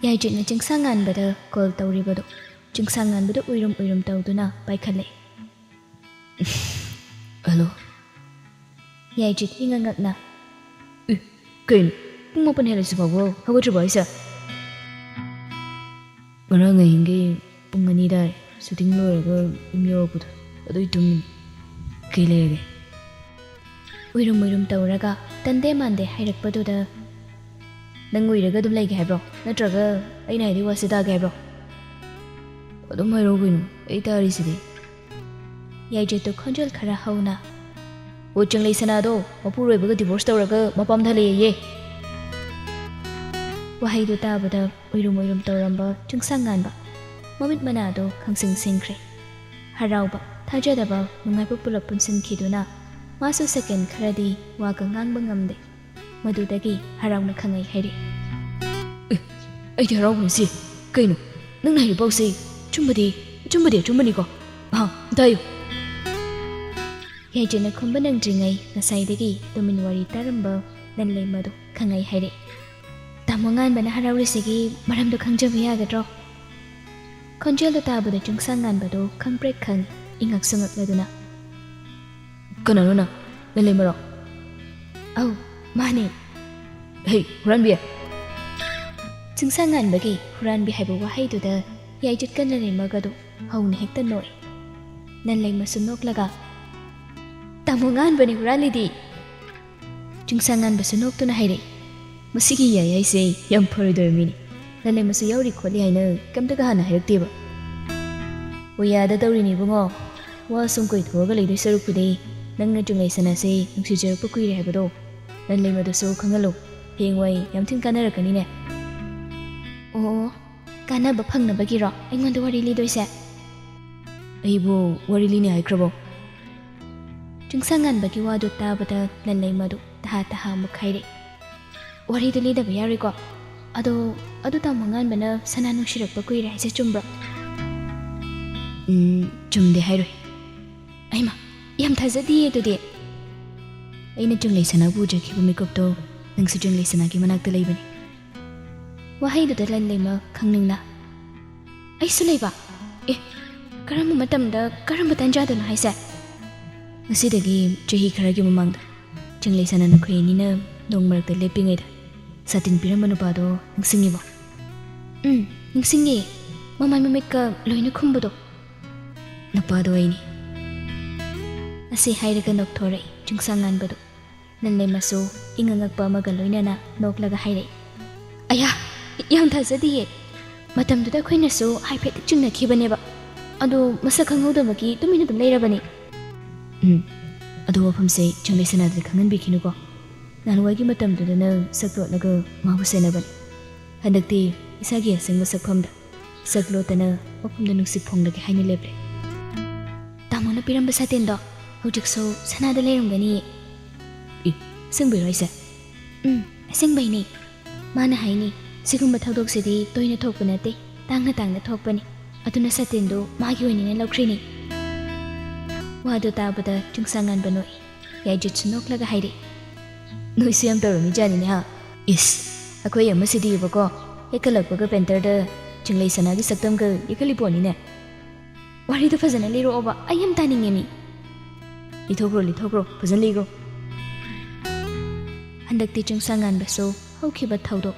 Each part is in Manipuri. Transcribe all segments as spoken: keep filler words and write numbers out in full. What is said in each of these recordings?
ꯌꯥꯏꯗ꯭ꯔꯤꯠꯅ ꯆꯤꯡꯁꯥꯡ ꯉꯥꯟꯕꯗ ꯀꯣꯜ ꯇꯧꯔꯤꯕꯗꯨ ꯆꯤꯡꯁꯥꯡ ꯉꯥꯟꯕꯗ ꯎꯏꯔꯨꯝ ꯎꯏꯔꯨꯝ ꯇꯧꯗꯨꯅ ꯄꯥꯏꯈꯠꯂꯦ꯫ ꯍꯜꯂꯣ꯫ ꯌꯥꯏꯗ꯭ꯔꯤꯠ ꯏꯉꯛ ꯉꯛꯅ, "ꯑꯦ, ꯀꯩꯅꯣ? ꯄꯨꯡ ꯃꯥꯄꯟ ꯍꯦꯜꯂꯁꯤ ꯐꯥꯎꯕ ꯍꯧꯒꯠꯇ꯭ꯔꯤꯕꯣ ꯍꯥꯏꯁꯦ?" "ꯉꯔꯥꯡ ꯑꯍꯤꯡꯒꯤ ꯄꯨꯡ ꯑꯅꯤ ꯑꯗꯥꯏ ꯁꯨꯇꯤꯡ ꯂꯣꯏꯔꯒ ꯌꯨꯝ ꯌꯧꯔꯛꯄꯗꯣ ꯑꯗꯨꯏ ꯇꯨꯝꯃꯤ꯫ ꯀꯩ ꯂꯩꯔꯒꯦ?" ꯎꯏꯔꯨꯝ ꯎꯏꯔꯨꯝ ꯇꯧꯔꯒ ꯇꯟꯗꯦ ꯃꯥꯟꯗꯦ ꯍꯥꯏꯔꯛꯄꯗꯨꯗ, "ꯅꯪ ꯎꯏꯔꯒ ꯑꯗꯨꯝ ꯂꯩꯒꯦ ꯍꯥꯏꯕ꯭ꯔꯣ? ꯅꯠꯇ꯭ꯔꯒ ꯑꯩꯅ ꯍꯥꯏꯗꯤ ꯋꯥꯁꯦ ꯇꯥꯒꯦ ꯍꯥꯏꯕ꯭ꯔꯣ?" "ꯑꯗꯨꯝ ꯍꯥꯏꯔꯛꯑꯣ ꯀꯩꯅꯣ, ꯑꯩ ꯇꯥꯔꯤꯁꯤꯗꯤ꯫" ꯌꯥꯏꯗ꯭ꯔꯤꯠꯇꯨ ꯈꯣꯟꯖꯦꯜ ꯈꯔ ꯍꯧꯅ, "ꯑꯣ, ꯆꯪꯂꯩ ꯁꯅꯥꯗꯣ ꯃꯄꯨꯔꯣꯏꯕꯒ ꯗꯤꯚꯣꯔꯁ ꯇꯧꯔꯒ ꯃꯄꯥꯝꯗ ꯍꯜꯂꯛꯑꯦꯌꯦ꯫" ꯋꯥꯍꯩꯗꯨ ꯇꯥꯕꯗ ꯎꯏꯔꯨꯝ ꯎꯏꯔꯨꯝ ꯇꯧꯔꯝꯕ ꯆꯤꯡꯁꯥꯡ ꯉꯥꯟꯕ ꯃꯃꯤꯠ ꯃꯅꯥꯗꯨ ꯈꯪꯁꯤꯡ ꯁꯤꯡꯈ꯭ꯔꯦ꯫ ꯍꯔꯥꯎꯕ, ꯊꯥꯖꯗꯕ, ꯅꯨꯡꯉꯥꯏꯕ ꯄꯨꯂꯞ ꯄꯨꯟꯁꯤꯟꯈꯤꯗꯨꯅ ꯃꯥꯁꯨ ꯁꯦꯀꯦꯟ ꯈꯔꯗꯤ ꯋꯥꯒ ꯉꯥꯡꯕ ꯉꯝꯗꯦ꯫ ꯃꯗꯨꯗꯒꯤ ꯍꯔꯥꯎꯅ ꯈꯪꯉꯩ ꯍꯥꯏꯔꯛꯏ꯫ "ꯑꯦ, ꯑꯩꯗꯤ ꯍꯔꯥꯎꯕꯅ ꯁꯤ꯫ ꯀꯩꯅꯣ, ꯅꯪꯅ ꯍꯥꯏꯔꯤꯕ ꯄꯥꯎꯁꯤ ꯑꯆꯨꯝꯕꯗꯤ, ꯑꯆꯨꯝꯕꯗꯤ ꯑꯆꯨꯝꯕꯅꯤꯀꯣ? ꯑꯍꯥ, ꯑꯝꯇ ꯍꯥꯏꯌꯨ꯫" ꯌꯥꯏꯗ꯭ꯔꯤꯠꯅ ꯈꯨꯝꯕ ꯅꯪꯗ꯭ꯔꯤꯉꯩ ꯉꯁꯥꯏꯗꯒꯤ ꯇꯨꯃꯤꯟ ꯋꯥꯔꯤ ꯇꯥꯔꯝꯕ ꯂꯟꯂꯩꯃꯗꯨ ꯈꯪꯉꯩ ꯍꯥꯏꯔꯛꯏ꯫ "ꯇꯥꯃꯣ ꯉꯥꯟꯕꯅ ꯍꯔꯥꯎꯔꯤꯁꯤꯒꯤ ꯃꯔꯝꯗꯣ ꯈꯪꯖꯕ ꯌꯥꯒꯗ꯭ꯔꯣ?" ꯈꯣꯟꯖꯦꯜꯗꯣ ꯇꯥꯕꯗ ꯆꯤꯡꯁꯥꯡ ꯉꯥꯟꯕꯗꯣ ꯈꯪꯄ꯭ꯔꯦꯛ ꯈꯪꯉꯤ, ꯏꯉꯛꯁꯨ ꯉꯛꯂꯗꯨꯅ꯫ "ꯀꯅꯥꯅꯣ ꯅꯪ? ꯂꯟꯂꯩꯃꯔꯣ?" "ꯑꯧ, ꯃꯥꯅꯦ꯫" "ꯍꯩ, ꯍꯨꯔꯥꯟꯕꯤ!" ꯆꯤꯡꯁꯥꯡ ꯉꯥꯟꯕꯒꯤ ꯍꯨꯔꯥꯟꯕꯤ ꯍꯥꯏꯕ ꯋꯥꯍꯩꯗꯨꯗ ꯌꯥꯏꯗ꯭ꯔꯤꯠꯀ ꯂꯟꯂꯩꯃꯒꯗꯨ ꯍꯧꯅ ꯍꯦꯛꯇ ꯅꯣꯛꯏ꯫ ꯂꯟꯂꯩꯃꯁꯨ ꯅꯣꯛꯂꯒ, "ꯇꯥꯃꯣ ꯉꯥꯟꯕꯅꯤ ꯍꯨꯔꯥꯜꯂꯤꯗꯤ!" ꯆꯤꯡꯁꯥꯡ ꯉꯥꯟꯕꯁꯨ ꯅꯣꯛꯇꯨꯅ ꯍꯥꯏꯔꯛꯏ꯫ "ꯃꯁꯤꯒꯤ ꯌꯥꯏ ꯍꯥꯏꯁꯦ ꯌꯥꯝ ꯐꯔꯣꯏꯗꯣꯏꯕ ꯃꯤꯅꯤ꯫ ꯂꯟꯂꯩꯃꯁꯨ ꯌꯥꯎꯔꯤ ꯈꯣꯠꯂꯤ ꯍꯥꯏꯅ ꯀꯩꯝꯇꯒ ꯍꯥꯟꯅ ꯍꯥꯏꯔꯛꯇꯦꯕ꯫" "ꯑꯣꯌꯥꯗ ꯇꯧꯔꯤꯅꯤ ꯏꯕꯨꯡꯉꯣ꯫ ꯋꯥ ꯁꯨꯝ ꯀꯣꯏꯊꯣꯛꯑꯒ ꯂꯩꯗꯣꯏ ꯁꯔꯨꯛꯄꯨꯗꯤ ꯅꯪꯅ ꯆꯤꯡꯂꯩ ꯁꯅꯥꯁꯦ ꯅꯨꯡꯁꯤꯖꯔꯛꯄ ꯀꯨꯏꯔꯦ ꯍꯥꯏꯕꯗꯣ ꯂꯟꯂꯩꯃꯗꯁꯨ ꯈꯪꯍꯜꯂꯨ꯫ ꯍꯌꯦꯡꯋꯥꯏ ꯌꯥꯝ ꯊꯤꯅ ꯀꯥꯟꯅꯔꯛꯀꯅꯤꯅꯦ꯫" "ꯑꯣ, ꯀꯥꯟꯅꯕ ꯐꯪꯅꯕꯒꯤꯔꯣ ꯑꯩꯉꯣꯟꯗ ꯋꯥꯔꯤ ꯂꯤꯗꯣꯏꯁꯦ?" "ꯑꯩꯕꯨ ꯋꯥꯔꯤ ꯂꯤꯅꯤ ꯍꯥꯏꯈ꯭ꯔꯕꯣ?" ꯆꯤꯡꯁꯥꯡ ꯉꯥꯟꯕꯒꯤ ꯋꯥꯗꯨ ꯇꯥꯕꯗ ꯂꯟꯂꯩꯃꯗꯨ ꯇꯍꯥ ꯇꯍꯥ ꯑꯃꯨꯛ ꯍꯥꯏꯔꯛꯏ꯫ "ꯋꯥꯔꯤꯗꯨ ꯂꯤꯗꯕ ꯌꯥꯔꯣꯏꯀꯣ꯫ ꯑꯗꯣ, ꯑꯗꯨ ꯇꯥꯃꯣ ꯉꯥꯟꯕꯅ ꯁꯅꯥ ꯅꯨꯡꯁꯤꯔꯛꯄ ꯀꯨꯏꯔꯦ ꯍꯥꯏꯁꯦ ꯆꯨꯝꯕ꯭ꯔꯣ?" "ꯎꯝ, ꯆꯨꯝꯗꯦ ꯍꯥꯏꯔꯣꯏ꯫" "ꯑꯩꯃ, ꯌꯥꯝ ꯊꯥꯖꯗꯤꯌꯦ ꯑꯗꯨꯗꯤ꯫" "ꯑꯩꯅ ꯆꯤꯡꯂꯩ ꯁꯅꯥꯕꯨ ꯎꯖꯈꯤꯕ ꯃꯤꯀꯨꯞꯇꯣ ꯅꯪꯁꯨ ꯆꯤꯡꯂꯩ ꯁꯅꯥꯒꯤ ꯃꯅꯥꯛꯇ ꯂꯩꯕꯅꯤ꯫" ꯋꯥꯍꯩꯗꯨꯗ ꯂꯟꯂꯩꯃ ꯈꯪꯅꯤꯡꯅ, "ꯑꯩꯁꯨ ꯂꯩꯕ? ꯑꯦ, ꯀꯔꯝꯕ ꯃꯇꯝꯗ, ꯀꯔꯝꯕ ꯇꯥꯟꯖꯥꯗꯅꯣ ꯍꯥꯏꯁꯦ?" "ꯉꯁꯤꯗꯒꯤ ꯆꯍꯤ ꯈꯔꯒꯤ ꯃꯃꯥꯡꯗ ꯆꯤꯡꯂꯩ ꯁꯅꯥ ꯅꯈꯣꯏ ꯑꯅꯤꯅ ꯅꯣꯡ ꯃꯔꯛꯇ ꯂꯦꯞꯄꯤꯉꯩꯗ ꯁꯥꯇꯤꯟ ꯄꯤꯔꯝꯕ ꯅꯨꯄꯥꯗꯣ ꯅꯤꯡꯁꯤꯡꯉꯤꯕꯣ?" "ꯎꯝ, ꯅꯤꯡꯁꯤꯡꯉꯤ꯫ ꯃꯃꯥꯏ ꯃꯃꯤꯠꯀ ꯂꯣꯏꯅ ꯈꯨꯝꯕꯗꯣ꯫" "ꯅꯨꯄꯥꯗꯣ ꯑꯩꯅꯤ꯫" ꯑꯁꯤ ꯍꯥꯏꯔꯒ ꯅꯣꯛꯊꯣꯔꯛꯏ ꯆꯤꯡꯁꯥꯡ ꯉꯥꯟꯕꯗꯣ꯫ ꯂꯟꯂꯩꯃꯁꯨ ꯏꯪ ꯑꯉꯛꯄ ꯑꯃꯒ ꯂꯣꯏꯅꯅ ꯅꯣꯛꯂꯒ ꯍꯥꯏꯔꯛꯏ, "ꯑꯌꯥ, ꯌꯥꯝ ꯊꯥꯖꯗꯤꯌꯦ꯫ ꯃꯇꯝꯗꯨꯗ ꯑꯩꯈꯣꯏꯅꯁꯨ ꯍꯥꯏꯐꯦꯠ ꯆꯤꯡꯅꯈꯤꯕꯅꯦꯕ꯫ ꯑꯗꯣ ꯃꯁꯛ ꯈꯪꯍꯧꯗꯕꯒꯤ ꯇꯨꯃꯤꯟꯅ ꯑꯗꯨꯝ ꯂꯩꯔꯕꯅꯤ꯫" "ꯎꯝ, ꯑꯗꯣ ꯋꯥꯐꯝꯁꯦ ꯆꯤꯡꯂꯩ ꯁꯅꯥꯗꯗꯤ ꯈꯪꯍꯟꯕꯤꯈꯤꯅꯨꯀꯣ꯫ ꯅꯍꯥꯟꯋꯥꯏꯒꯤ ꯃꯇꯝꯗꯨꯗꯅ ꯁꯛ ꯂꯣꯠꯂꯒ ꯃꯥꯕꯨ ꯁꯦꯟꯅꯕꯅꯤ꯫ ꯍꯟꯗꯛꯇꯤ ꯏꯁꯥꯒꯤ ꯑꯁꯦꯡꯕ ꯁꯛꯐꯝꯗ ꯁꯛ ꯂꯣꯠꯇꯅ ꯃꯐꯝꯗ ꯅꯨꯡꯁꯤ ꯐꯣꯡꯂꯒꯦ ꯍꯥꯏꯅ ꯂꯦꯞꯂꯦ꯫" "ꯇꯥꯃꯣꯅ ꯄꯤꯔꯝꯕ ꯁꯥꯇꯤꯟꯗꯣ ꯍꯧꯖꯤꯛꯁꯨ ꯁꯅꯥꯗ ꯂꯩꯔꯝꯒꯅꯤꯌꯦ꯫" "ꯏ, ꯑꯁꯦꯡꯕꯩꯔꯣ ꯍꯥꯏꯁꯦ?" "ꯎꯝ, ꯑꯁꯦꯡꯕꯩꯅꯦ꯫ ꯃꯥꯅ ꯍꯥꯏꯅꯤ, ꯁꯤꯒꯨꯝꯕ ꯊꯧꯗꯣꯛꯁꯤꯗꯤ ꯇꯣꯏꯅ ꯊꯣꯛꯄ ꯅꯠꯇꯦ, ꯇꯥꯡꯅ ꯇꯥꯡꯅ ꯊꯣꯛꯄꯅꯤ꯫ ꯑꯗꯨꯅ ꯁꯥꯇꯤꯟꯗꯨ ꯃꯥꯒꯤ ꯑꯣꯏꯅꯤꯅ ꯂꯧꯈ꯭ꯔꯤꯅꯤ꯫" ꯋꯥꯗꯨ ꯇꯥꯕꯗ ꯆꯤꯡꯁꯥꯡ ꯉꯥꯟꯕ ꯅꯣꯛꯏ꯫ ꯌꯥꯏꯖꯨꯠꯁꯨ ꯅꯣꯛꯂꯒ ꯍꯥꯏꯔꯛꯏ, "ꯅꯣꯏꯁꯨ ꯌꯥꯝ ꯇꯧꯔꯝꯃꯤꯖꯥꯠꯅꯤꯅꯦ ꯍꯥ?" "ꯏꯁ, ꯑꯩꯈꯣꯏ ꯑꯃꯁꯤꯗꯤꯕꯀꯣ, ꯍꯦꯛ ꯀꯜꯂꯛꯄꯒ ꯄꯦꯟꯇꯔꯗ ꯆꯤꯡꯂꯩ ꯁꯅꯥꯒꯤ ꯁꯛꯇꯝꯒ ꯌꯦꯛꯍꯜꯂꯤ ꯄꯣꯠꯅꯤꯅꯦ꯫" "ꯋꯥꯔꯤꯗꯣ ꯐꯖꯅ ꯂꯤꯔꯛꯑꯣꯕ, ꯑꯩ ꯌꯥꯝ ꯇꯥꯅꯤꯡꯉꯦ ꯃꯤ꯫" "ꯂꯤꯊꯣꯛꯈ꯭ꯔꯣ, ꯂꯤꯊꯣꯛꯈ꯭ꯔꯣ, ꯐꯖꯅ ꯂꯤꯈ꯭ꯔꯣ꯫" ꯍꯟꯗꯛꯇꯤ ꯆꯤꯡꯁꯥꯡ ꯉꯥꯟꯕꯁꯨ ꯍꯧꯈꯤꯕ ꯊꯧꯗꯣꯛ,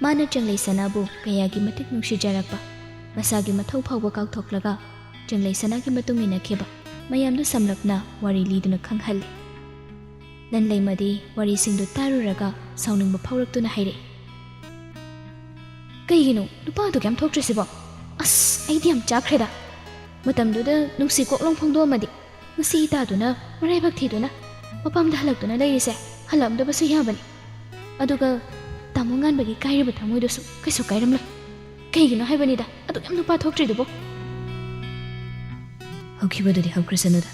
ꯃꯥꯅ ꯆꯤꯡꯂꯩ ꯁꯅꯥꯕꯨ ꯀꯌꯥꯒꯤ ꯃꯇꯤꯛ ꯅꯨꯡꯁꯤꯖꯔꯛꯄ, ꯃꯁꯥꯒꯤ ꯃꯊꯧ ꯐꯥꯎꯕ ꯀꯥꯎꯊꯣꯛꯂꯒ ꯆꯤꯡꯂꯩ ꯁꯅꯥꯒꯤ ꯃꯇꯨꯡ ꯏꯟꯅꯈꯤꯕ ꯃꯌꯥꯝꯗꯨ ꯁꯝꯂꯞꯅ ꯋꯥꯔꯤ ꯂꯤꯗꯨꯅ ꯈꯪꯍꯜꯂꯤ꯫ ꯂꯟꯂꯩꯃꯗꯤ ꯋꯥꯔꯤꯁꯤꯡꯗꯨ ꯇꯥꯔꯨꯔꯒ ꯁꯥꯎꯅꯤꯡꯕ ꯐꯥꯎꯔꯛꯇꯨꯅ ꯍꯥꯏꯔꯛꯏ, "ꯀꯩꯒꯤꯅꯣ ꯅꯨꯄꯥꯗꯨ ꯀꯌꯥꯝ ꯊꯣꯛꯇ꯭ꯔꯤꯁꯤꯕꯣ? ꯑꯁ, ꯑꯩꯗꯤ ꯌꯥꯝ ꯆꯥꯛꯈ꯭ꯔꯦꯗ꯫ ꯃꯇꯝꯗꯨꯗ ꯅꯨꯡꯁꯤ ꯀꯣꯛꯂꯣꯡ ꯐꯣꯡꯗꯣꯛꯑꯝꯃꯗꯤ ꯉꯁꯤ ꯏꯇꯥꯗꯨꯅ ꯃꯔꯥꯏꯕꯛ ꯊꯤꯗꯨꯅ ꯃꯄꯥꯝꯗ ꯍꯜꯂꯛꯇꯨꯅ ꯂꯩꯔꯤꯁꯦ ꯍꯜꯂꯛꯑꯝꯗꯕꯁꯨ ꯌꯥꯕꯅꯤ꯫ ꯑꯗꯨꯒ ꯇꯥꯃꯣ ꯉꯥꯟꯕꯒꯤ ꯀꯥꯏꯔꯤꯕ ꯊꯃꯣꯏꯗꯨꯁꯨ ꯀꯩꯁꯨ ꯀꯥꯏꯔꯝꯂꯣꯏ꯫ ꯀꯩꯒꯤꯅꯣ ꯍꯥꯏꯕꯅꯤꯗ ꯑꯗꯨꯛ ꯌꯥꯝ ꯅꯨꯄꯥ ꯊꯣꯛꯇ꯭ꯔꯤꯗꯨꯕꯣ?" "ꯍꯧꯈꯤꯕꯗꯨꯗꯤ ꯍꯧꯈ꯭ꯔꯁꯅꯨꯗ꯫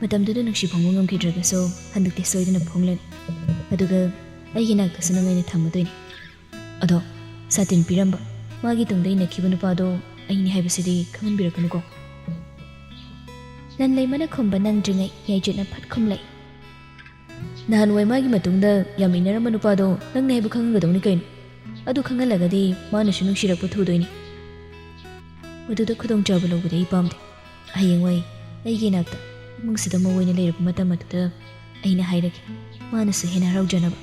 ꯃꯇꯝꯗꯨꯗ ꯅꯨꯡꯁꯤ ꯐꯣꯡꯕ ꯉꯝꯈꯤꯗ꯭ꯔꯒꯁꯨ ꯍꯟꯗꯛꯇꯤ ꯁꯣꯏꯗꯅ ꯐꯣꯡꯂꯅꯤ꯫ ꯑꯗꯨꯒ ꯑꯩꯒꯤ ꯅꯥꯛꯇꯁꯨ ꯅꯪ ꯑꯩꯅ ꯊꯝꯃꯗꯣꯏꯅꯤ꯫ ꯑꯗꯣ ꯁꯥꯇꯤꯟ ꯄꯤꯔꯝꯕ, ꯃꯥꯒꯤ ꯇꯨꯡꯗ ꯏꯟꯅꯈꯤꯕ ꯅꯨꯄꯥꯗꯣ ꯑꯩꯅꯤ ꯍꯥꯏꯕꯁꯤꯗꯤ ꯈꯪꯍꯟꯕꯤꯔꯛꯀꯅꯨꯀꯣ꯫" ꯂꯟꯂꯩꯃꯅ ꯈꯨꯝꯕ ꯅꯪꯗ꯭ꯔꯤꯉꯩ ꯌꯥꯏꯖꯨꯠꯅ ꯐꯠ ꯈꯨꯝꯂꯛꯏ, "ꯅꯍꯥꯟꯋꯥꯏ ꯃꯥꯒꯤ ꯃꯇꯨꯡꯗ ꯌꯥꯝ ꯏꯟꯅꯔꯝꯕ ꯅꯨꯄꯥꯗꯣ ꯅꯪꯅꯤ ꯍꯥꯏꯕ ꯈꯪꯍꯟꯒꯗꯧꯅꯤ ꯀꯩꯅꯣ꯫ ꯑꯗꯨ ꯈꯪꯍꯜꯂꯒꯗꯤ ꯃꯥꯅꯁꯨ ꯅꯨꯡꯁꯤꯔꯛꯄ ꯊꯨꯗꯣꯏꯅꯤ꯫ ꯃꯗꯨꯗ ꯈꯨꯗꯣꯡꯆꯥꯕ ꯂꯧꯕꯗꯤ ꯑꯩ ꯄꯥꯝꯗꯦ꯫ ꯍꯌꯦꯡꯋꯥꯏ ꯑꯩꯒꯤ ꯏꯅꯥꯛꯇ, ꯏꯃꯨꯡꯁꯤꯗ ꯃꯧ ꯑꯣꯏꯅ ꯂꯩꯔꯛꯄ ꯃꯇꯝ ꯑꯗꯨꯗ ꯑꯩꯅ ꯍꯥꯏꯔꯒꯦ, ꯃꯥꯅꯁꯨ ꯍꯦꯟꯅ ꯍꯔꯥꯎꯖꯅꯕ꯫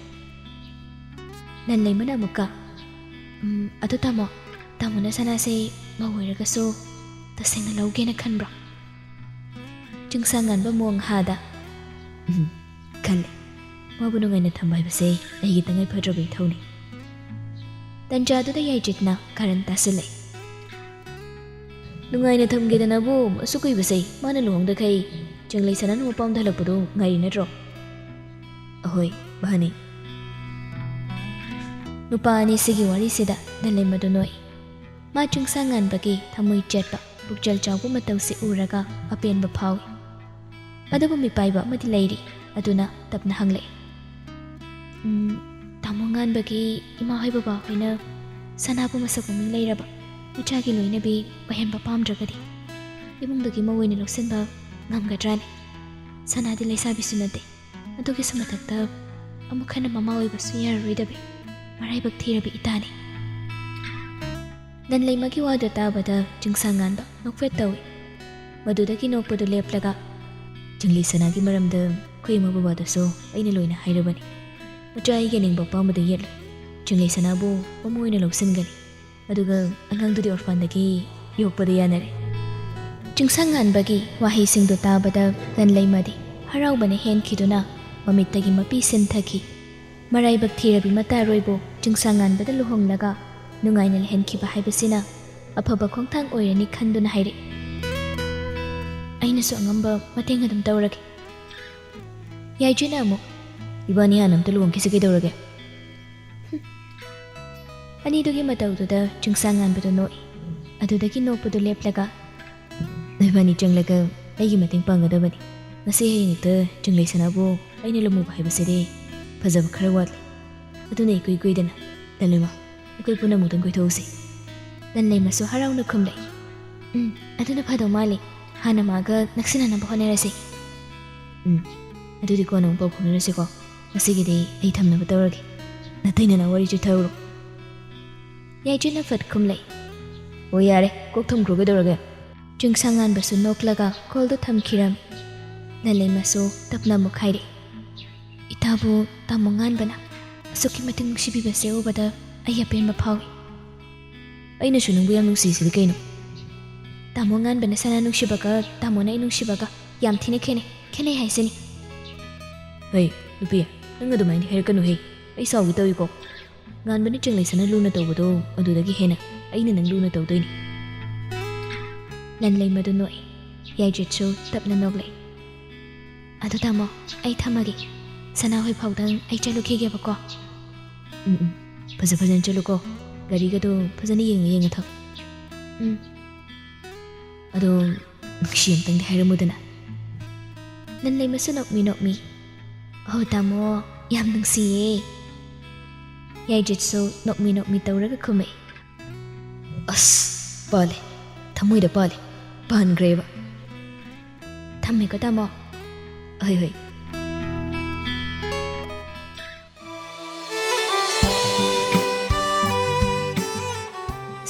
ꯂꯟꯂꯩꯃꯅ ꯑꯃꯨꯛꯀ, "ꯎꯝ, ꯑꯗꯨ ꯇꯥꯃꯣ, ꯇꯥꯃꯣꯅ ꯁꯅꯥꯁꯦ ꯃꯧ ꯑꯣꯏꯔꯒꯁꯨ ꯇꯁꯦꯡꯅ ꯂꯧꯒꯦꯅ ꯈꯟꯕ꯭ꯔꯣ?" ꯆꯤꯡꯁꯥꯡ ꯉꯥꯟꯕ ꯃꯣꯡ ꯍꯥꯗ, "ꯎꯝ, ꯈꯜꯂꯦ꯫ ꯃꯥꯕꯨ ꯅꯨꯡꯉꯥꯏꯅ ꯊꯝꯕ ꯍꯥꯏꯕꯁꯦ ꯑꯩꯒꯤ ꯇꯉꯥꯏ ꯐꯗ꯭ꯔꯕ ꯏꯊꯧꯅꯤ꯫" ꯇꯟꯖꯥꯗꯨꯗ ꯌꯥꯏꯗ꯭ꯔꯤꯠꯅ ꯀꯥꯔꯟ ꯇꯥꯁꯤꯜꯂꯦ꯫ "ꯅꯨꯡꯉꯥꯏꯅ ꯊꯝꯒꯦꯗꯅꯕꯨ ꯑꯁꯨꯛ ꯀꯨꯏꯕꯁꯦ ꯃꯥꯅ ꯂꯨꯍꯣꯡꯗꯈꯩ ꯆꯤꯡꯂꯩ ꯁꯅꯥꯅ ꯃꯄꯥꯝꯗ ꯍꯜꯂꯛꯄꯗꯨ ꯉꯥꯏꯔꯤ ꯅꯠꯇ꯭ꯔꯣ?" "ꯑꯍꯣꯏ, ꯃꯥꯅꯤ꯫" ꯅꯨꯄꯥ ꯑꯅꯤꯁꯤꯒꯤ ꯋꯥꯔꯤꯁꯤꯗ ꯂꯟꯂꯩꯃꯗꯨ ꯅꯣꯛꯏ꯫ ꯃꯥ ꯆꯤꯡꯁꯥꯡ ꯉꯥꯟꯕꯒꯤ ꯊꯃꯣꯏ ꯆꯦꯠꯄ, ꯄꯨꯛꯆꯦꯜ ꯆꯥꯎꯕ ꯃꯇꯧꯁꯤ ꯎꯔꯒ ꯑꯄꯦꯟꯕ ꯐꯥꯎꯏ꯫ ꯑꯗꯨꯕꯨ ꯃꯤꯄꯥꯏꯕ ꯑꯃꯗꯤ ꯂꯩꯔꯤ꯫ ꯑꯗꯨꯅ ꯇꯞꯅ ꯍꯪꯂꯛꯏ, "ꯎꯝ, ꯇꯥꯃꯣ ꯉꯥꯟꯕꯒꯤ ꯏꯃꯥ ꯍꯣꯏ ꯕꯕꯥ ꯍꯣꯏꯅ ꯁꯅꯥꯕꯨ ꯃꯁꯛ ꯃꯃꯤꯡ ꯂꯩꯔꯕ ꯃꯆꯥꯒꯤ ꯂꯣꯏꯅꯕꯤ ꯑꯣꯏꯍꯟꯕ ꯄꯥꯝꯗ꯭ꯔꯒꯗꯤ ꯏꯃꯨꯡꯗꯒꯤ ꯃꯧ ꯑꯣꯏꯅ ꯂꯧꯁꯤꯟꯕ ꯉꯝꯒꯗ꯭ꯔꯥꯅꯦ? ꯁꯅꯥꯗꯤ ꯂꯩꯁꯥꯕꯤꯁꯨ ꯅꯠꯇꯦ꯫ ꯑꯗꯨꯒꯤꯁꯨ ꯃꯊꯛꯇ ꯑꯃꯨꯛ ꯍꯟꯅ ꯃꯃꯥ ꯑꯣꯏꯕꯁꯨ ꯌꯥꯔꯔꯣꯏꯗꯕꯤ ꯃꯔꯥꯏꯕꯛ ꯊꯤꯔꯕꯤ ꯏꯇꯥꯅꯤ꯫" ꯂꯟꯂꯩꯃꯒꯤ ꯋꯥꯗꯨ ꯇꯥꯕꯗ ꯆꯤꯡꯁꯥꯡ ꯉꯥꯟꯕ ꯅꯣꯛꯐꯦꯠ ꯇꯧꯏ꯫ ꯃꯗꯨꯗꯒꯤ ꯅꯣꯛꯄꯗꯨ ꯂꯦꯞꯂꯒ, "ꯆꯤꯡꯂꯩ ꯁꯅꯥꯒꯤ ꯃꯔꯝꯗ ꯑꯩꯈꯣꯏ ꯏꯃꯥ ꯕꯕꯥꯗꯁꯨ ꯑꯩꯅ ꯂꯣꯏꯅ ꯍꯥꯏꯔꯕꯅꯤ꯫ ꯃꯆꯥ ꯑꯩꯒꯤ ꯑꯅꯤꯡꯕ ꯑꯄꯥꯝꯕꯗ ꯌꯦꯠꯂꯣꯏ꯫ ꯆꯤꯡꯂꯩ ꯁꯅꯥꯕꯨ ꯃꯃꯧ ꯑꯣꯏꯅ ꯂꯧꯁꯤꯟꯒꯅꯤ꯫ ꯑꯗꯨꯒ ꯑꯉꯥꯡꯗꯨꯗꯤ ꯑꯣꯔꯐꯥꯟꯗꯒꯤ ꯌꯣꯛꯄꯗ ꯌꯥꯅꯔꯦ꯫" ꯆꯤꯡꯁꯥꯡ ꯉꯥꯟꯕꯒꯤ ꯋꯥꯍꯩꯁꯤꯡꯗꯨ ꯇꯥꯕꯗ ꯂꯟꯂꯩꯃꯗꯤ ꯍꯔꯥꯎꯕꯅ ꯍꯦꯟꯈꯤꯗꯨꯅ ꯃꯃꯤꯠꯇꯒꯤ ꯃꯄꯤ ꯁꯤꯟꯊꯈꯤ꯫ ꯃꯔꯥꯏꯕꯛ ꯊꯤꯔꯕꯤ ꯃꯇꯥꯔꯣꯏꯕꯨ ꯆꯤꯡꯁꯥꯡ ꯉꯥꯟꯕꯗ ꯂꯨꯍꯣꯡꯂꯒ ꯅꯨꯡꯉꯥꯏꯅ ꯂꯩꯍꯟꯈꯤꯕ ꯍꯥꯏꯕꯁꯤꯅ ꯑꯐꯕ ꯈꯣꯡꯊꯥꯡ ꯑꯣꯏꯔꯅꯤ ꯈꯟꯗꯨꯅ ꯍꯥꯏꯔꯛꯏ꯫ "ꯑꯩꯅꯁꯨ ꯑꯉꯝꯕ ꯃꯇꯦꯡ ꯑꯗꯨꯝ ꯇꯧꯔꯒꯦ꯫" ꯌꯥꯏꯗ꯭ꯔꯤꯠꯅ ꯑꯃꯨꯛ, "ꯏꯕꯥꯅꯤ ꯍꯥꯟꯅ ꯑꯝꯇ ꯂꯨꯍꯣꯡꯈꯤꯁꯤ ꯀꯩꯗꯧꯔꯒꯦ?" ꯑꯅꯤꯗꯨꯒꯤ ꯃꯇꯧꯗꯨꯗ ꯆꯤꯡꯁꯥꯡ ꯉꯥꯟꯕꯗꯨ ꯅꯣꯛꯏ꯫ ꯑꯗꯨꯗꯒꯤ ꯅꯣꯛꯄꯗꯨ ꯂꯦꯞꯂꯒ, "ꯅꯣꯏꯕꯥꯅꯤ ꯆꯪꯂꯒ ꯑꯩꯒꯤ ꯃꯇꯦꯡ ꯄꯥꯡꯒꯗꯕꯅꯤ꯫ ꯉꯁꯤ ꯍꯌꯦꯡ ꯍꯦꯛꯇ ꯆꯤꯡꯂꯩ ꯁꯅꯥꯕꯨ ꯑꯩꯅ ꯂꯨꯝꯃꯨꯕ ꯍꯥꯏꯕꯁꯤꯗꯤ ꯐꯖꯕ ꯈꯔ ꯋꯥꯠꯂꯤ꯫ ꯑꯗꯨꯅ ꯏꯀꯨꯏ ꯀꯨꯏꯗꯅ, ꯂꯟꯂꯩꯃ, ꯑꯩꯈꯣꯏ ꯄꯨꯟꯅ ꯑꯃꯨꯛꯇꯪ ꯀꯣꯏꯊꯣꯛꯎꯁꯤ꯫" ꯂꯟꯂꯩꯃꯁꯨ ꯍꯔꯥꯎꯅ ꯈꯨꯝꯂꯛꯏ, "ꯎꯝ, ꯑꯗꯨꯅ ꯐꯗꯧ ꯃꯥꯜꯂꯤ꯫ ꯍꯥꯟꯅ ꯃꯥꯒ ꯅꯛꯁꯤꯟꯅꯅꯕ ꯍꯣꯠꯅꯔꯁꯤ꯫" "ꯎꯝ, ꯑꯗꯨꯗꯤ ꯀꯣꯟꯅ ꯑꯃꯨꯛ ꯄꯥꯎ ꯐꯥꯎꯅꯔꯁꯤꯀꯣ꯫ ꯉꯁꯤꯒꯤꯗꯤ ꯑꯩ ꯊꯝꯅꯕ ꯇꯧꯔꯒꯦ꯫ ꯅꯥꯇꯩ ꯅꯅꯥꯎ ꯋꯥꯔꯤ ꯆꯤꯊꯍꯧꯔꯣ꯫" ꯌꯥꯏꯗ꯭ꯔꯤꯅ ꯐꯠ ꯈꯨꯝꯂꯛꯏ꯫ "ꯑꯣ, ꯌꯥꯔꯦ, ꯀꯣꯛ ꯊꯝꯈ꯭ꯔꯣ, ꯀꯩꯗꯧꯔꯒꯦ?" ꯆꯤꯡꯁꯥꯡꯉꯥꯟꯕꯁꯨ ꯅꯣꯛꯂꯒ ꯀꯣꯜꯗꯨ ꯊꯝꯈꯤꯔꯝꯃꯤ꯫ ꯂꯟꯂꯩꯃꯁꯨ ꯇꯞꯅ ꯑꯃꯨꯛ ꯍꯥꯏꯔꯛꯏ, "ꯏꯇꯥꯕꯨ ꯇꯥꯃꯣ ꯉꯥꯟꯕꯅ ꯑꯁꯨꯛꯀꯤ ꯃꯇꯤꯛ ꯅꯨꯡꯁꯤꯕꯤꯕꯁꯦ ꯎꯕꯗ ꯑꯩ ꯑꯄꯦꯟꯕ ꯐꯥꯎꯏ꯫" "ꯑꯩꯅꯁꯨ ꯅꯪꯕꯨ ꯌꯥꯝ ꯅꯨꯡꯁꯤꯁꯤꯗꯤ ꯀꯩꯅꯣ?" "ꯇꯥꯃꯣ ꯉꯥꯟꯕꯅ ꯁꯅꯥ ꯅꯨꯡꯁꯤꯕꯒ ꯇꯥꯃꯣꯅ ꯑꯩ ꯅꯨꯡꯁꯤꯕꯒ ꯌꯥꯝ ꯊꯤꯅ ꯈꯦꯠꯅꯩ, ꯈꯦꯠꯅꯩ ꯍꯥꯏꯁꯤꯅꯤ꯫" "ꯍꯩ, ꯅꯨꯄꯤ, ꯅꯪ ꯑꯗꯨꯃꯥꯏꯅꯗꯤ ꯍꯥꯏꯔꯛꯀꯅꯨꯍꯦ, ꯑꯩ ꯁꯥꯎꯒꯦ ꯇꯧꯏꯀꯣ꯫ ꯉꯥꯟꯕꯅ ꯆꯤꯡꯂꯩ ꯁꯅꯥ ꯂꯨꯅ ꯇꯧꯕꯗꯣ, ꯑꯗꯨꯗꯒꯤ ꯍꯦꯟꯅ ꯑꯩꯅ ꯅꯪ ꯂꯨꯅ ꯇꯧꯗꯣꯏꯅꯤ꯫" ꯂꯟꯂꯩꯃꯗꯨ ꯅꯣꯛꯏ꯫ ꯌꯥꯏꯗ꯭ꯔꯤꯠꯁꯨ ꯇꯞꯅ ꯅꯣꯛꯂꯛꯏ꯫ "ꯑꯗꯨ ꯇꯥꯃꯣ, ꯑꯩ ꯊꯝꯃꯒꯦ꯫ ꯁꯅꯥ ꯍꯣꯏ ꯐꯥꯎꯗꯪ ꯑꯩ ꯆꯠꯂꯨꯈꯤꯒꯦꯕꯀꯣ꯫" "ꯎꯝ, ꯎꯝ, ꯐꯖ ꯐꯖꯅ ꯆꯠꯂꯨꯀꯣ꯫ ꯒꯥꯔꯤꯒꯗꯣ ꯐꯖꯅ ꯌꯦꯡꯉ ꯌꯦꯡꯉ ꯊꯧ꯫" "ꯎꯝ꯫" "ꯑꯗꯣ ꯅꯨꯡꯁꯤ ꯑꯝꯇꯪꯗꯤ ꯍꯥꯏꯔꯝꯃꯨꯗꯅ꯫" ꯂꯟꯂꯩꯃꯁꯨ ꯅꯣꯛꯃꯤ ꯅꯣꯛꯃꯤ, "ꯑꯍꯣ ꯇꯥꯃꯣ, ꯌꯥꯝ ꯅꯨꯡꯁꯤꯌꯦ꯫" ꯌꯥꯏꯗ꯭ꯔꯤꯠꯁꯨ ꯅꯣꯛꯃꯤ ꯅꯣꯛꯃꯤ ꯇꯧꯔꯒ ꯈꯨꯝꯃꯛꯏ꯫ "ꯑꯁ, ꯄꯥꯜꯂꯦ, ꯊꯃꯣꯏꯗ ꯄꯥꯜꯂꯦ, ꯄꯥꯟꯈ꯭ꯔꯦꯕ꯫" "ꯊꯝꯃꯦꯀꯣ ꯇꯥꯃꯣ꯫" "ꯍꯣꯏ, ꯍꯣꯏ꯫"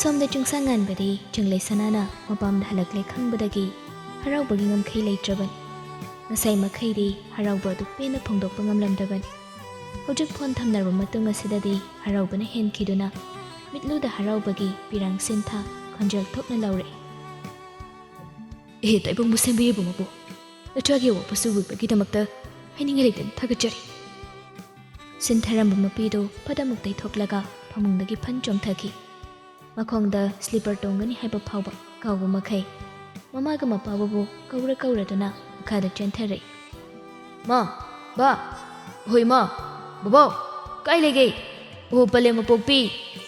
ꯁꯣꯝꯗ ꯆꯤꯡꯁꯥꯡ ꯉꯥꯟꯕꯗꯤ ꯆꯤꯡꯂꯩ ꯁꯅꯥꯅ ꯃꯄꯥꯝꯗ ꯍꯜꯂꯛꯂꯦ ꯈꯪꯕꯗꯒꯤ ꯍꯔꯥꯎꯕꯒꯤ ꯉꯝꯈꯩ ꯂꯩꯇ꯭ꯔꯕꯅꯤ꯫ ꯉꯁꯥꯏ ꯃꯈꯩꯗꯤ ꯍꯔꯥꯎꯕ ꯑꯗꯨ ꯄꯦꯟꯅ ꯐꯣꯡꯗꯣꯛꯄ ꯉꯝꯂꯝꯗꯕꯅꯤ꯫ ꯍꯧꯖꯤꯛ ꯐꯣꯟ ꯊꯝꯅꯔꯕ ꯃꯇꯨꯡ ꯑꯁꯤꯗꯗꯤ ꯍꯔꯥꯎꯕꯅ ꯍꯦꯟꯈꯤꯗꯨꯅ ꯃꯤꯠꯂꯨꯗ ꯍꯔꯥꯎꯕꯒꯤ ꯄꯤꯔꯥꯡ ꯁꯤꯟꯊꯥ ꯈꯣꯟꯖꯦꯜ ꯊꯣꯛꯅ ꯂꯥꯎꯔꯛꯏ꯫ "ꯑꯦ, ꯇꯥꯏꯕꯪꯕꯨ ꯁꯦꯝꯕꯤꯔꯕ ꯃꯄꯨ, ꯅꯆꯥꯒꯤ ꯑꯋꯥꯠꯄꯁꯨ ꯎꯕꯤꯕꯒꯤꯗꯃꯛꯇ ꯍꯥꯏꯅꯤꯡꯉꯥꯏ ꯂꯩꯇꯅ ꯊꯥꯒꯠꯆꯔꯤ꯫" ꯁꯤꯟꯊꯔꯝꯕ ꯃꯄꯤꯗꯨ ꯐꯠ ꯑꯃꯨꯛ ꯇꯩꯊꯣꯛꯂꯒ ꯐꯃꯨꯡꯗꯒꯤ ꯐꯟ ꯆꯣꯡꯊꯈꯤ꯫ ꯃꯈꯣꯡꯗ ꯁ꯭ꯂꯤꯄꯔ ꯇꯣꯡꯒꯅꯤ ꯍꯥꯏꯕ ꯐꯥꯎꯕ ꯀꯥꯎꯕ ꯃꯈꯩ ꯃꯃꯥꯒ ꯃꯄꯥꯕꯨꯕꯨ ꯀꯧꯔ ꯀꯧꯔꯗꯨꯅ ꯃꯈꯥꯗ ꯆꯦꯟꯊꯔꯛꯏ꯫ "ꯃꯥ, ꯕꯥ, ꯍꯣꯏ ꯃꯥ, ꯕꯕꯥꯎ, ꯀꯥꯏ ꯂꯩꯒꯦ? ꯑꯣ, ꯄꯂꯦꯝ ꯃꯄꯣꯛꯄꯤ,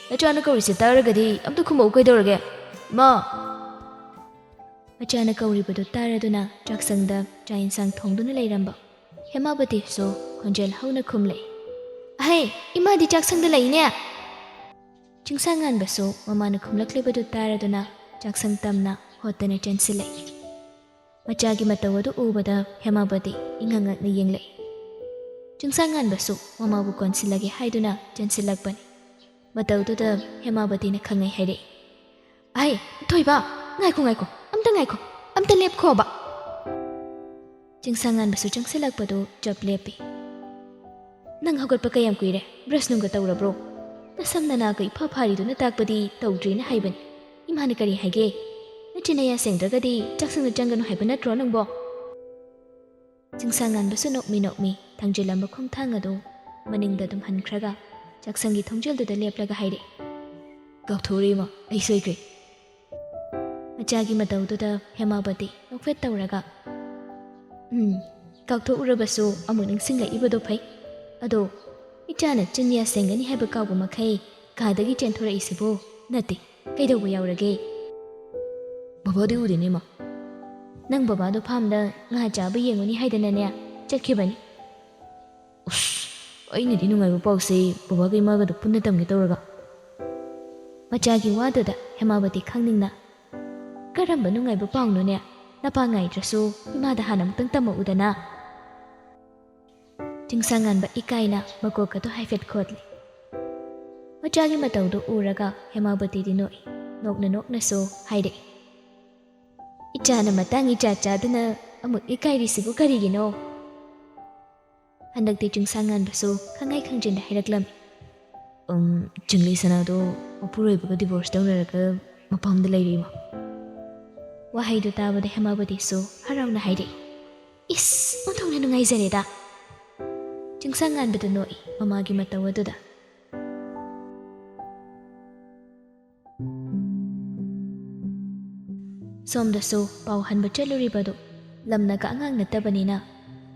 ꯅꯆꯥꯅ ꯀꯧꯔꯤꯁꯦ ꯇꯥꯔꯒꯗꯤ ꯑꯝꯇ ꯈꯨꯝꯃꯛꯎ ꯀꯩꯗꯧꯔꯒꯦ? ꯏꯃꯥ!" ꯃꯆꯥꯅ ꯀꯧꯔꯤꯕꯗꯨ ꯇꯥꯔꯗꯨꯅ ꯆꯥꯛꯁꯪꯗ ꯆꯥꯛ ꯏꯟꯁꯥꯡ ꯊꯣꯡꯗꯨꯅ ꯂꯩꯔꯝꯕ ꯍꯦꯃꯥꯕꯇꯤꯁꯨ ꯈꯣꯟꯖꯦꯜ ꯍꯧꯅ ꯈꯨꯝꯂꯛꯏ꯫ "ꯑꯍꯩ, ꯏꯃꯥꯗꯤ ꯆꯥꯛꯁꯪꯗ ꯂꯩꯅꯦ!" ꯆꯤꯡꯁꯥꯡ ꯉꯥꯟꯕꯁꯨ ꯃꯃꯥꯅ ꯈꯨꯝꯂꯛꯂꯤꯕꯗꯨ ꯇꯥꯔꯗꯨꯅ ꯆꯥꯛꯁꯪ ꯇꯝꯅ ꯍꯣꯠꯇꯅ ꯆꯦꯟꯁꯤꯜꯂꯛꯏ꯫ ꯃꯆꯥꯒꯤ ꯃꯇꯧ ꯑꯗꯨ ꯎꯕꯗ ꯍꯦꯃꯥꯕꯇꯤ ꯏꯉꯛ ꯉꯛꯅ ꯌꯦꯡꯂꯛꯏ꯫ ꯆꯤꯡꯁꯥꯡ ꯉꯥꯟꯕꯁꯨ ꯃꯃꯥꯕꯨ ꯀꯣꯟꯁꯤꯜꯂꯒꯦ ꯍꯥꯏꯗꯨꯅ ꯆꯦꯟꯁꯤꯜꯂꯛꯄꯅꯤ꯫ ꯃꯇꯧꯗꯨꯗ ꯍꯦꯃꯥꯕꯇꯤꯅ ꯈꯪꯉꯩ ꯍꯥꯏꯔꯛꯏ꯫ "ꯑꯍꯩ, ꯊꯣꯏꯕ, ꯉꯥꯏꯈꯣ, ꯉꯥꯏꯈꯣ, ꯑꯝꯇ ꯉꯥꯏꯈꯣ, ꯑꯝꯇ ꯂꯦꯞꯈꯣꯕ!" ꯆꯤꯡꯁꯥꯡꯉꯥꯟꯕꯁꯨ ꯆꯪꯁꯤꯜꯂꯛꯄꯗꯨ ꯆꯞ ꯂꯦꯞꯄꯤ꯫ "ꯅꯪ ꯍꯧꯒꯠꯄ ꯀꯌꯥꯝ ꯀꯨꯏꯔꯦ? ꯕ꯭ꯔꯁ ꯅꯨꯡꯒ ꯇꯧꯔꯕ꯭ꯔꯣ? ꯅꯁꯝ ꯅꯅꯥꯒ ꯏꯐ ꯐꯥꯔꯤꯗꯨꯅ ꯇꯥꯛꯄꯗꯤ ꯇꯧꯗ꯭ꯔꯤꯅ ꯍꯥꯏꯕꯅꯤ꯫ ꯏꯃꯥꯅ ꯀꯔꯤ ꯍꯥꯏꯒꯦ? ꯅꯆꯤꯟ ꯅꯌꯥ ꯁꯦꯡꯗ꯭ꯔꯒꯗꯤ ꯆꯥꯛꯁꯪꯗ ꯆꯪꯒꯅꯨ ꯍꯥꯏꯕ ꯅꯠꯇ꯭ꯔꯣ ꯅꯪꯕꯣ?" ꯆꯤꯡꯁꯥꯡꯉꯥꯟꯕꯁꯨ ꯅꯣꯛꯃꯤ ꯅꯣꯛꯃꯤ ꯊꯥꯡꯖꯤꯜꯂꯝꯕ ꯈꯣꯡꯊꯥꯡ ꯑꯗꯨ ꯃꯅꯤꯡꯗ ꯑꯗꯨꯝ ꯍꯟꯈ꯭ꯔꯒ ꯆꯥꯛꯁꯪꯒꯤ ꯊꯣꯡꯖꯤꯜꯗꯨꯗ ꯂꯦꯞꯂꯒ ꯍꯥꯏꯔꯛꯏ꯫ "ꯀꯥꯎꯊꯣꯛꯎꯔꯦ ꯏꯃꯥ, ꯑꯩ ꯁꯣꯏꯈ꯭ꯔꯦ꯫" ꯃꯆꯥꯒꯤ ꯃꯇꯧꯗꯨꯗ ꯍꯦꯃꯥꯕꯇꯤ ꯅꯣꯛꯐꯦꯠ ꯇꯧꯔꯒ, "ꯎꯝ, ꯀꯥꯎꯊꯣꯛꯎꯔꯕꯁꯨ ꯑꯃꯨꯛ ꯅꯤꯡꯁꯤꯡꯂꯛꯏꯕꯗꯣ ꯐꯩ꯫ ꯑꯗꯣ ꯏꯆꯥꯅ ꯆꯤꯟꯌꯥ ꯁꯦꯡꯒꯅꯤ ꯍꯥꯏꯕ ꯀꯥꯎꯕ ꯃꯈꯩ ꯀꯥꯗꯒꯤ ꯆꯦꯟꯊꯣꯔꯛꯏꯁꯤꯕꯨ ꯅꯠꯇꯦ, ꯀꯩꯗꯧꯕ ꯌꯥꯎꯔꯒꯦ?" "ꯕꯕꯥꯗꯤ ꯎꯗꯦꯅꯦ ꯏꯃꯥ꯫" "ꯅꯪ ꯕꯕꯥꯗꯣ ꯐꯥꯝꯗ ꯉꯥ ꯆꯥꯕ ꯌꯦꯡꯉꯨꯅꯤ ꯍꯥꯏꯗꯅꯅꯦ ꯆꯠꯈꯤꯕꯅꯤ꯫" "ꯑꯁ, ꯑꯩꯅꯗꯤ ꯅꯨꯡꯉꯥꯏꯕ ꯄꯥꯎꯁꯦ ꯕꯕꯥꯒ ꯏꯃꯥꯒꯗꯣ ꯄꯨꯟꯅ ꯇꯝꯒꯦ ꯇꯧꯔꯒ꯫" ꯃꯆꯥꯒꯤ ꯋꯥꯗꯨꯗ ꯍꯦꯃꯥꯕꯇꯤ ꯈꯪꯅꯤꯡꯅ, "ꯀꯔꯝꯕ ꯅꯨꯡꯉꯥꯏꯕ ꯄꯥꯎꯅꯣꯅꯦ? ꯅꯄꯥ ꯉꯥꯏꯗ꯭ꯔꯁꯨ ꯏꯃꯥꯗ ꯍꯥꯟꯅ ꯑꯃꯨꯛꯇꯪ ꯇꯝꯃꯛꯎꯗꯅ꯫" ꯆꯤꯡꯁꯥꯡꯉꯥꯟꯕ ꯏꯀꯥꯏꯅ ꯃꯀꯣꯛ ꯑꯗꯨ ꯍꯥꯏꯐꯦꯠ ꯈꯣꯠꯂꯤ꯫ ꯃꯆꯥꯒꯤ ꯃꯇꯧꯗꯨ ꯎꯔꯒ ꯍꯦꯃꯥꯕꯇꯤꯗꯤ ꯅꯣꯛꯏ꯫ ꯅꯣꯛꯅ ꯅꯣꯛꯅꯁꯨ ꯍꯥꯏꯔꯛꯏ, "ꯏꯆꯥꯅ ꯃꯇꯥꯡ ꯏꯆꯥ ꯆꯥꯗꯅ ꯑꯃꯨꯛ ꯏꯀꯥꯏꯔꯤꯁꯤꯕꯨ ꯀꯔꯤꯒꯤꯅꯣ?" ꯍꯟꯗꯛꯇꯤ ꯆꯤꯡꯁꯥꯡꯉꯥꯟꯕꯁꯨ ꯈꯪꯍꯥꯏ ꯈꯪꯖꯤꯟꯗ ꯍꯥꯏꯔꯛꯂꯝꯃꯤ꯫ "ꯎꯝ, ꯆꯤꯡꯂꯩ ꯁꯅꯥꯗꯣ ꯃꯄꯨꯔꯣꯏꯕꯒ divorce ꯇꯧꯅꯔꯒ ꯃꯄꯥꯝꯗ ꯂꯩꯔꯦ ꯏꯃꯥ꯫" ꯋꯥꯍꯩꯗꯨ ꯇꯥꯕꯗ ꯍꯦꯃꯥꯕꯇꯤꯁꯨ ꯍꯔꯥꯎꯅ ꯍꯥꯏꯔꯛꯏ, "ꯏꯁ, ꯑꯣꯟꯊꯣꯛꯅ ꯅꯨꯡꯉꯥꯏꯖꯔꯦꯗ!" ꯆꯤꯡꯁꯥꯡꯉꯥꯟꯕꯗꯨ ꯅꯣꯛꯏ ꯃꯃꯥꯒꯤ ꯃꯇꯧ ꯑꯗꯨꯗ꯫ ꯁꯣꯝꯗꯁꯨ ꯄꯥꯎ ꯍꯟꯕ ꯆꯠꯂꯨꯔꯤꯕꯗꯨ ꯂꯝꯅꯒ ꯑꯉꯥꯡ ꯅꯠꯇꯕꯅꯤꯅ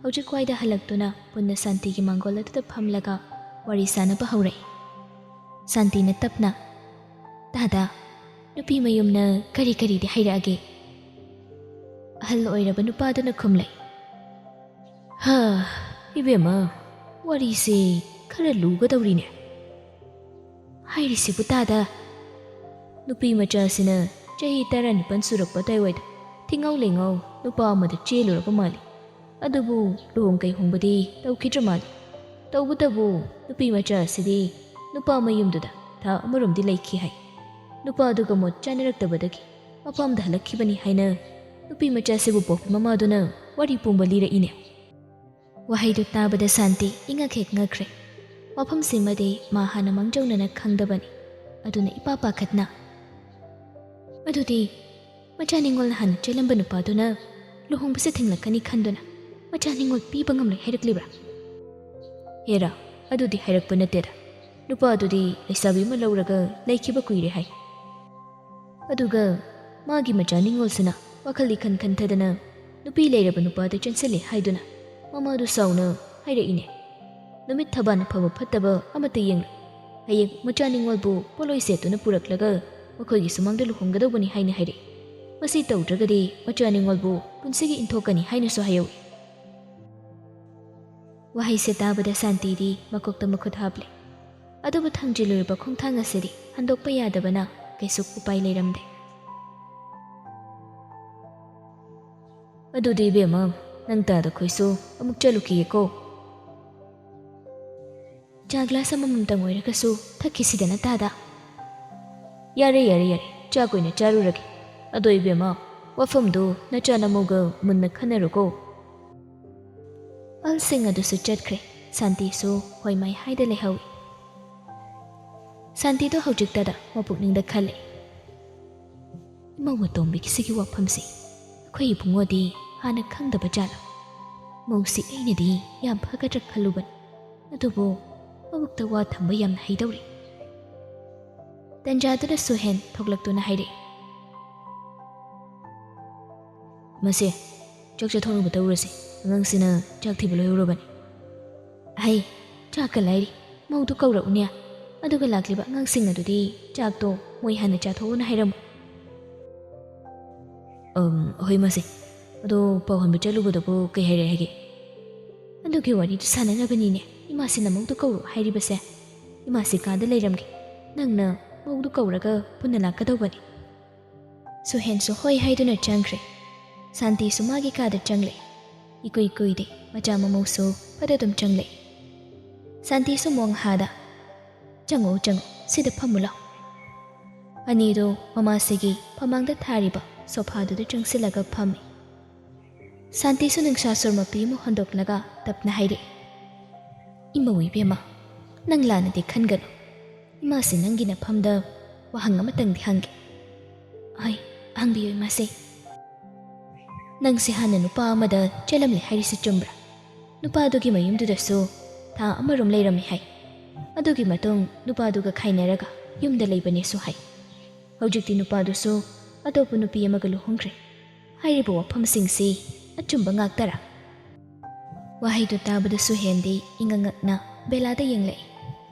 ꯍꯧꯖꯤꯛ ꯋꯥꯏꯗ ꯍꯜꯂꯛꯇꯨꯅ ꯄꯨꯟꯅ ꯁꯥꯟꯇꯤꯒꯤ ꯃꯥꯡꯒꯣꯜ ꯑꯗꯨꯗ ꯐꯝꯂꯒ ꯋꯥꯔꯤ ꯁꯥꯟꯅꯕ ꯍꯧꯔꯛꯏ꯫ ꯁꯥꯟꯇꯤꯅ ꯇꯞꯅ, "ꯇꯥꯗ, ꯅꯨꯄꯤ ꯃꯌꯨꯝꯅ ꯀꯔꯤ ꯀꯔꯤꯗꯤ ꯍꯥꯏꯔꯛꯑꯒꯦ?" ꯑꯍꯜ ꯑꯣꯏꯔꯕ ꯅꯨꯄꯥꯗꯨꯅ ꯈꯨꯝꯂꯛꯏ, "ꯍꯥ, ꯏꯕꯦꯝꯃ, ꯋꯥꯔꯤꯁꯦ ꯈꯔ ꯂꯨꯒꯗꯧꯔꯤꯅꯦ꯫ ꯍꯥꯏꯔꯤꯁꯤꯕꯨ ꯇꯥꯗ, ꯅꯨꯄꯤ ꯃꯆꯥꯁꯤꯅ ꯆꯍꯤ ꯇꯔꯥꯅꯤꯄꯥꯟ ꯁꯨꯔꯛꯄ ꯑꯗꯥꯏꯋꯥꯏꯗ ꯊꯤꯉꯧ ꯂꯩꯉꯧ ꯅꯨꯄꯥ ꯑꯃꯗ ꯆꯦꯜꯂꯨꯔꯕ ꯃꯥꯜꯂꯤ꯫ ꯑꯗꯨꯕꯨ ꯂꯨꯍꯣꯡ ꯀꯩꯍꯣꯡꯕꯗꯤ ꯇꯧꯈꯤꯗ꯭ꯔ ꯃꯥꯜꯂꯤ꯫ ꯇꯧꯕꯇꯕꯨ ꯅꯨꯄꯤ ꯃꯆꯥ ꯑꯁꯤꯗꯤ ꯅꯨꯄꯥ ꯃꯌꯨꯝꯗꯨꯗ ꯊꯥ ꯑꯃꯔꯣꯝꯗꯤ ꯂꯩꯈꯤ ꯍꯥꯏ꯫ ꯅꯨꯄꯥ ꯑꯗꯨꯒ ꯃꯣꯠ ꯆꯥꯅꯔꯛꯇꯕꯗꯒꯤ ꯃꯄꯥꯝꯗ ꯍꯜꯂꯛꯈꯤꯕꯅꯤ ꯍꯥꯏꯅ ꯅꯨꯄꯤ ꯃꯆꯥꯁꯤꯕꯨ ꯄꯣꯛꯄꯤ ꯃꯃꯥꯗꯨꯅ ꯋꯥꯔꯤ ꯄꯨꯝꯕ ꯂꯤꯔꯛꯏꯅꯦ꯫ ꯋꯥꯍꯩꯗꯨ ꯇꯥꯕꯗ ꯁꯥꯟꯇꯤ ꯏꯉꯛ ꯍꯦꯛ ꯉꯛꯈ꯭ꯔꯦ꯫ ꯋꯥꯐꯝꯁꯤꯃꯗꯤ ꯃꯥ ꯍꯥꯟꯅ ꯃꯥꯡꯖꯧꯅꯅ ꯈꯪꯗꯕꯅꯤ꯫ ꯑꯗꯨꯅ ꯏꯄꯥ ꯄꯥꯈꯠꯅ, "ꯑꯗꯨꯗꯤ ꯃꯆꯥ ꯅꯤꯉꯣꯜ ꯍꯥꯟꯅ ꯆꯦꯜꯂꯝꯕ ꯅꯨꯄꯥꯗꯨꯅ ꯂꯨꯍꯣꯡꯕꯁꯦ ꯊꯤꯡꯂꯛꯀꯅꯤ ꯈꯟꯗꯨꯅ ꯃꯆꯥ ꯅꯤꯉꯣꯜ ꯄꯤꯕ ꯉꯝꯂꯣꯏ ꯍꯥꯏꯔꯛꯂꯤꯕ꯭ꯔꯥ?" "ꯍꯦꯔꯥ, ꯑꯗꯨꯗꯤ ꯍꯥꯏꯔꯛꯄ ꯅꯠꯇꯦꯗ꯫ ꯅꯨꯄꯥ ꯑꯗꯨꯗꯤ ꯂꯩꯁꯥꯕꯤ ꯑꯃ ꯂꯧꯔꯒ ꯂꯩꯈꯤꯕ ꯀꯨꯏꯔꯦ ꯍꯥꯏ꯫ ꯑꯗꯨꯒ ꯃꯥꯒꯤ ꯃꯆꯥ ꯅꯤꯉꯣꯜꯁꯤꯅ ꯋꯥꯈꯜ ꯏꯈꯟ ꯈꯟꯊꯗꯅ ꯅꯨꯄꯤ ꯂꯩꯔꯕ ꯅꯨꯄꯥꯗ ꯆꯦꯟꯁꯤꯜꯂꯦ ꯍꯥꯏꯗꯨꯅ ꯃꯃꯥꯗꯨ ꯁꯥꯎꯅ ꯍꯥꯏꯔꯛꯏꯅꯦ꯫ ꯅꯨꯃꯤꯠ ꯊꯕꯥꯟ ꯐꯕ ꯐꯠꯇꯕ ꯑꯃꯠꯇ ꯌꯦꯡꯂꯣꯏ꯫ ꯍꯌꯦꯡ ꯃꯆꯥ ꯅꯤꯉꯣꯜꯕꯨ ꯄꯣꯠꯂꯣꯏ ꯁꯦꯠꯇꯨꯅ ꯄꯨꯔꯛꯂꯒ ꯃꯈꯣꯏꯒꯤ ꯁꯨꯃꯥꯡꯗ ꯂꯨꯍꯣꯡꯒꯗꯧꯕꯅꯤ ꯍꯥꯏꯅ ꯍꯥꯏꯔꯛꯏ꯫ ꯃꯁꯤ ꯇꯧꯗ꯭ꯔꯒꯗꯤ ꯃꯆꯥ ꯅꯤꯉꯣꯜꯕꯨ ꯄꯨꯟꯁꯤꯒꯤ ꯏꯟꯊꯣꯛꯀꯅꯤ ꯍꯥꯏꯅꯁꯨ ꯍꯥꯏꯍꯧꯏ꯫" ꯋꯥꯍꯩꯁꯦ ꯇꯥꯕꯗ ꯁꯥꯟꯇꯤꯗꯤ ꯃꯀꯣꯛꯇ ꯃꯈꯨꯠ ꯍꯥꯞꯂꯦ꯫ ꯑꯗꯨꯕꯨ ꯊꯥꯡꯖꯤꯜꯂꯨꯔꯕ ꯈꯣꯡꯊꯥꯡ ꯑꯁꯤꯗꯤ ꯍꯟꯗꯣꯛꯄ ꯌꯥꯗꯕꯅ ꯀꯩꯁꯨ ꯎꯄꯥꯏ ꯂꯩꯔꯝꯗꯦ꯫ "ꯑꯗꯨꯗꯤ ꯏꯕꯦꯝꯃ, ꯅꯪ ꯇꯥꯗ ꯈꯣꯏꯁꯨ ꯑꯃꯨꯛ ꯆꯠꯂꯨꯈꯤꯒꯦꯀꯣ꯫ ꯆꯥ ꯒ꯭ꯂꯥꯁ ꯑꯃꯃꯝꯇꯪ ꯑꯣꯏꯔꯒꯁꯨ ꯊꯛꯈꯤꯁꯤꯗꯅ ꯇꯥꯗ꯫" "ꯌꯥꯔꯦ, ꯌꯥꯔꯦ, ꯌꯥꯔꯦ, ꯆꯥꯛ ꯑꯣꯏꯅ ꯆꯥꯔꯨꯔꯒꯦ꯫ ꯑꯗꯣ ꯏꯕꯦꯝꯃ, ꯋꯥꯐꯝꯗꯨ ꯅꯆꯥ ꯅꯃꯧꯒ ꯃꯨꯟꯅ ꯈꯟꯅꯔꯨꯀꯣ꯫" ꯑꯍꯜꯁꯤꯡ ꯑꯗꯨꯁꯨ ꯆꯠꯈ꯭ꯔꯦ꯫ ꯁꯥꯟꯇꯤꯁꯨ ꯍꯣꯏ ꯃꯥꯏ ꯍꯥꯏꯗ ꯂꯩꯍꯧꯏ꯫ ꯁꯥꯟꯇꯤꯗꯣ ꯍꯧꯖꯤꯛꯇꯗ ꯃꯄꯨꯛꯅꯤꯡꯗ ꯈꯜꯂꯦ, "ꯏꯃꯧ ꯑꯇꯣꯝꯕꯤꯒꯤꯁꯤꯒꯤ ꯋꯥꯐꯝꯁꯤ ꯑꯩꯈꯣꯏ ꯏꯕꯨꯡꯉꯣꯗꯤ ꯍꯥꯟꯅ ꯈꯪꯗꯕ ꯖꯥꯠꯂꯣ? ꯃꯧꯁꯤ ꯑꯩꯅꯗꯤ ꯌꯥꯝ ꯐꯒꯗ꯭ꯔꯥ ꯈꯜꯂꯨꯕꯅꯤ, ꯑꯗꯨꯕꯨ ꯃꯕꯨꯛꯇ ꯋꯥ ꯊꯝꯕ ꯌꯥꯝꯅ ꯍꯩꯗꯧꯔꯤ꯫" ꯇꯟꯖꯥꯗꯨꯗ ꯁꯨꯍꯦꯟ ꯊꯣꯛꯂꯛꯇꯨꯅ ꯍꯥꯏꯔꯛꯏ, "ꯃꯁꯦ, ꯆꯥꯛ ꯆꯥꯊꯣꯛꯅꯕ ꯇꯧꯔꯁꯦ꯫ ꯑꯉꯥꯡꯁꯤꯅ ꯆꯥꯛ ꯊꯤꯕ ꯂꯣꯏꯍꯧꯔꯕꯅꯤ꯫" "ꯍꯩ, ꯆꯥꯛꯀ ꯂꯥꯏꯔꯤ꯫ ꯃꯧꯗꯨ ꯀꯧꯔꯛꯎꯅꯦ꯫ ꯑꯗꯨꯒ ꯂꯥꯛꯂꯤꯕ ꯑꯉꯥꯡꯁꯤꯡ ꯑꯗꯨꯗꯤ ꯆꯥꯛꯇꯣ ꯃꯣꯏ ꯍꯥꯟꯅ ꯆꯥꯊꯣꯛꯎꯅ ꯍꯥꯏꯔꯝꯃꯨ꯫" "ꯑꯝ, ꯍꯣꯏ ꯃꯥꯁꯦ꯫ ꯑꯗꯣ ꯄꯥꯎ ꯍꯟꯕ ꯆꯠꯂꯨꯕꯗꯕꯨ ꯀꯩ ꯍꯥꯏꯔꯛꯑꯦ ꯍꯥꯏꯒꯦ?" "ꯑꯗꯨꯒꯤ ꯋꯥꯔꯤꯗꯨ ꯁꯥꯟꯅꯅꯕꯅꯤꯅꯦ ꯏꯃꯥꯁꯤꯅ ꯃꯧꯗꯨ ꯀꯧꯔꯛꯎ ꯍꯥꯏꯔꯤꯕꯁꯦ꯫ ꯏꯃꯥꯁꯤ ꯀꯥꯗ ꯂꯩꯔꯝꯒꯦ꯫ ꯅꯪꯅ ꯃꯧꯗꯨ ꯀꯧꯔꯒ ꯄꯨꯟꯅ ꯂꯥꯛꯀꯗꯧꯕꯅꯤ꯫" ꯁꯨꯍꯦꯟꯁꯨ ꯍꯣꯏ ꯍꯥꯏꯗꯨꯅ ꯆꯪꯈ꯭ꯔꯦ꯫ ꯁꯥꯟꯇꯤꯁꯨ ꯃꯥꯒꯤ ꯀꯥꯗ ꯆꯪꯂꯦ꯫ ꯏꯀꯨꯏ ꯀꯨꯏꯗꯦ ꯃꯆꯥ ꯃꯃꯧꯁꯨ ꯐꯠ ꯑꯗꯨꯝ ꯆꯪꯂꯦ꯫ ꯁꯥꯟꯇꯤꯁꯨ ꯃꯣꯡꯍꯥꯗ, "ꯆꯪꯉꯣ, ꯆꯪꯉꯣ, ꯁꯤꯗ ꯐꯝꯃꯨ ꯂꯥꯎ꯫ ꯑꯅꯤꯗꯣ ꯃꯃꯥꯁꯤꯒꯤ ꯐꯃꯥꯡꯗ ꯊꯥꯔꯤꯕ ꯁꯣꯐꯥꯗꯨꯗ ꯆꯪꯁꯤꯜꯂꯒ ꯐꯝꯃꯤ꯫ ꯁꯥꯟꯇꯤꯁꯨ ꯅꯨꯡꯁꯥ ꯁꯣꯔ ꯃꯄꯤ ꯑꯃ ꯍꯣꯟꯗꯣꯛꯂꯒ ꯇꯞꯅ ꯍꯥꯏꯔꯛꯏ, "ꯏꯃꯧ ꯏꯕꯦꯝꯃ, ꯅꯪ ꯂꯥꯟꯅꯗꯤ ꯈꯟꯒꯅꯨ꯫ ꯏꯃꯥꯁꯤ ꯅꯪꯒꯤ ꯅꯐꯝꯗ ꯋꯥꯍꯪ ꯑꯃꯇꯪꯗꯤ ꯍꯪꯒꯦ꯫" "ꯍꯣꯏ, ꯍꯪꯕꯤꯌꯨ ꯏꯃꯥꯁꯦ꯫" "ꯅꯪꯁꯦ ꯍꯥꯟꯅ ꯅꯨꯄꯥ ꯑꯃꯗ ꯆꯦꯜꯂꯝꯂꯦ ꯍꯥꯏꯔꯤꯁꯤ ꯆꯨꯝꯕ꯭ꯔꯥ? ꯅꯨꯄꯥꯗꯨꯒꯤ ꯃꯌꯨꯝꯗꯨꯗꯁꯨ ꯊꯥ ꯑꯃꯔꯣꯝ ꯂꯩꯔꯝꯃꯤ ꯍꯥꯏ꯫ ꯑꯗꯨꯒꯤ ꯃꯇꯨꯡ ꯅꯨꯄꯥꯗꯨꯒ ꯈꯥꯏꯅꯔꯒ ꯌꯨꯝꯗ ꯂꯩꯕꯅꯦꯁꯨ ꯍꯥꯏ꯫ ꯍꯧꯖꯤꯛꯇꯤ ꯅꯨꯄꯥꯗꯨꯁꯨ ꯑꯇꯣꯞꯄ ꯅꯨꯄꯤ ꯑꯃꯒ ꯂꯨꯍꯣꯡꯈ꯭ꯔꯦ꯫ ꯍꯥꯏꯔꯤꯕ ꯋꯥꯐꯝꯁꯤꯡꯁꯤ ꯑꯆꯨꯝꯕ ꯉꯥꯛꯇꯔꯥ?" ꯋꯥꯍꯩꯗꯨ ꯇꯥꯕꯗ ꯁꯨꯍꯦꯟꯗꯤ ꯏꯉꯛ ꯉꯛꯅ ꯕꯦꯂꯥꯗ ꯌꯦꯡꯂꯛꯏ꯫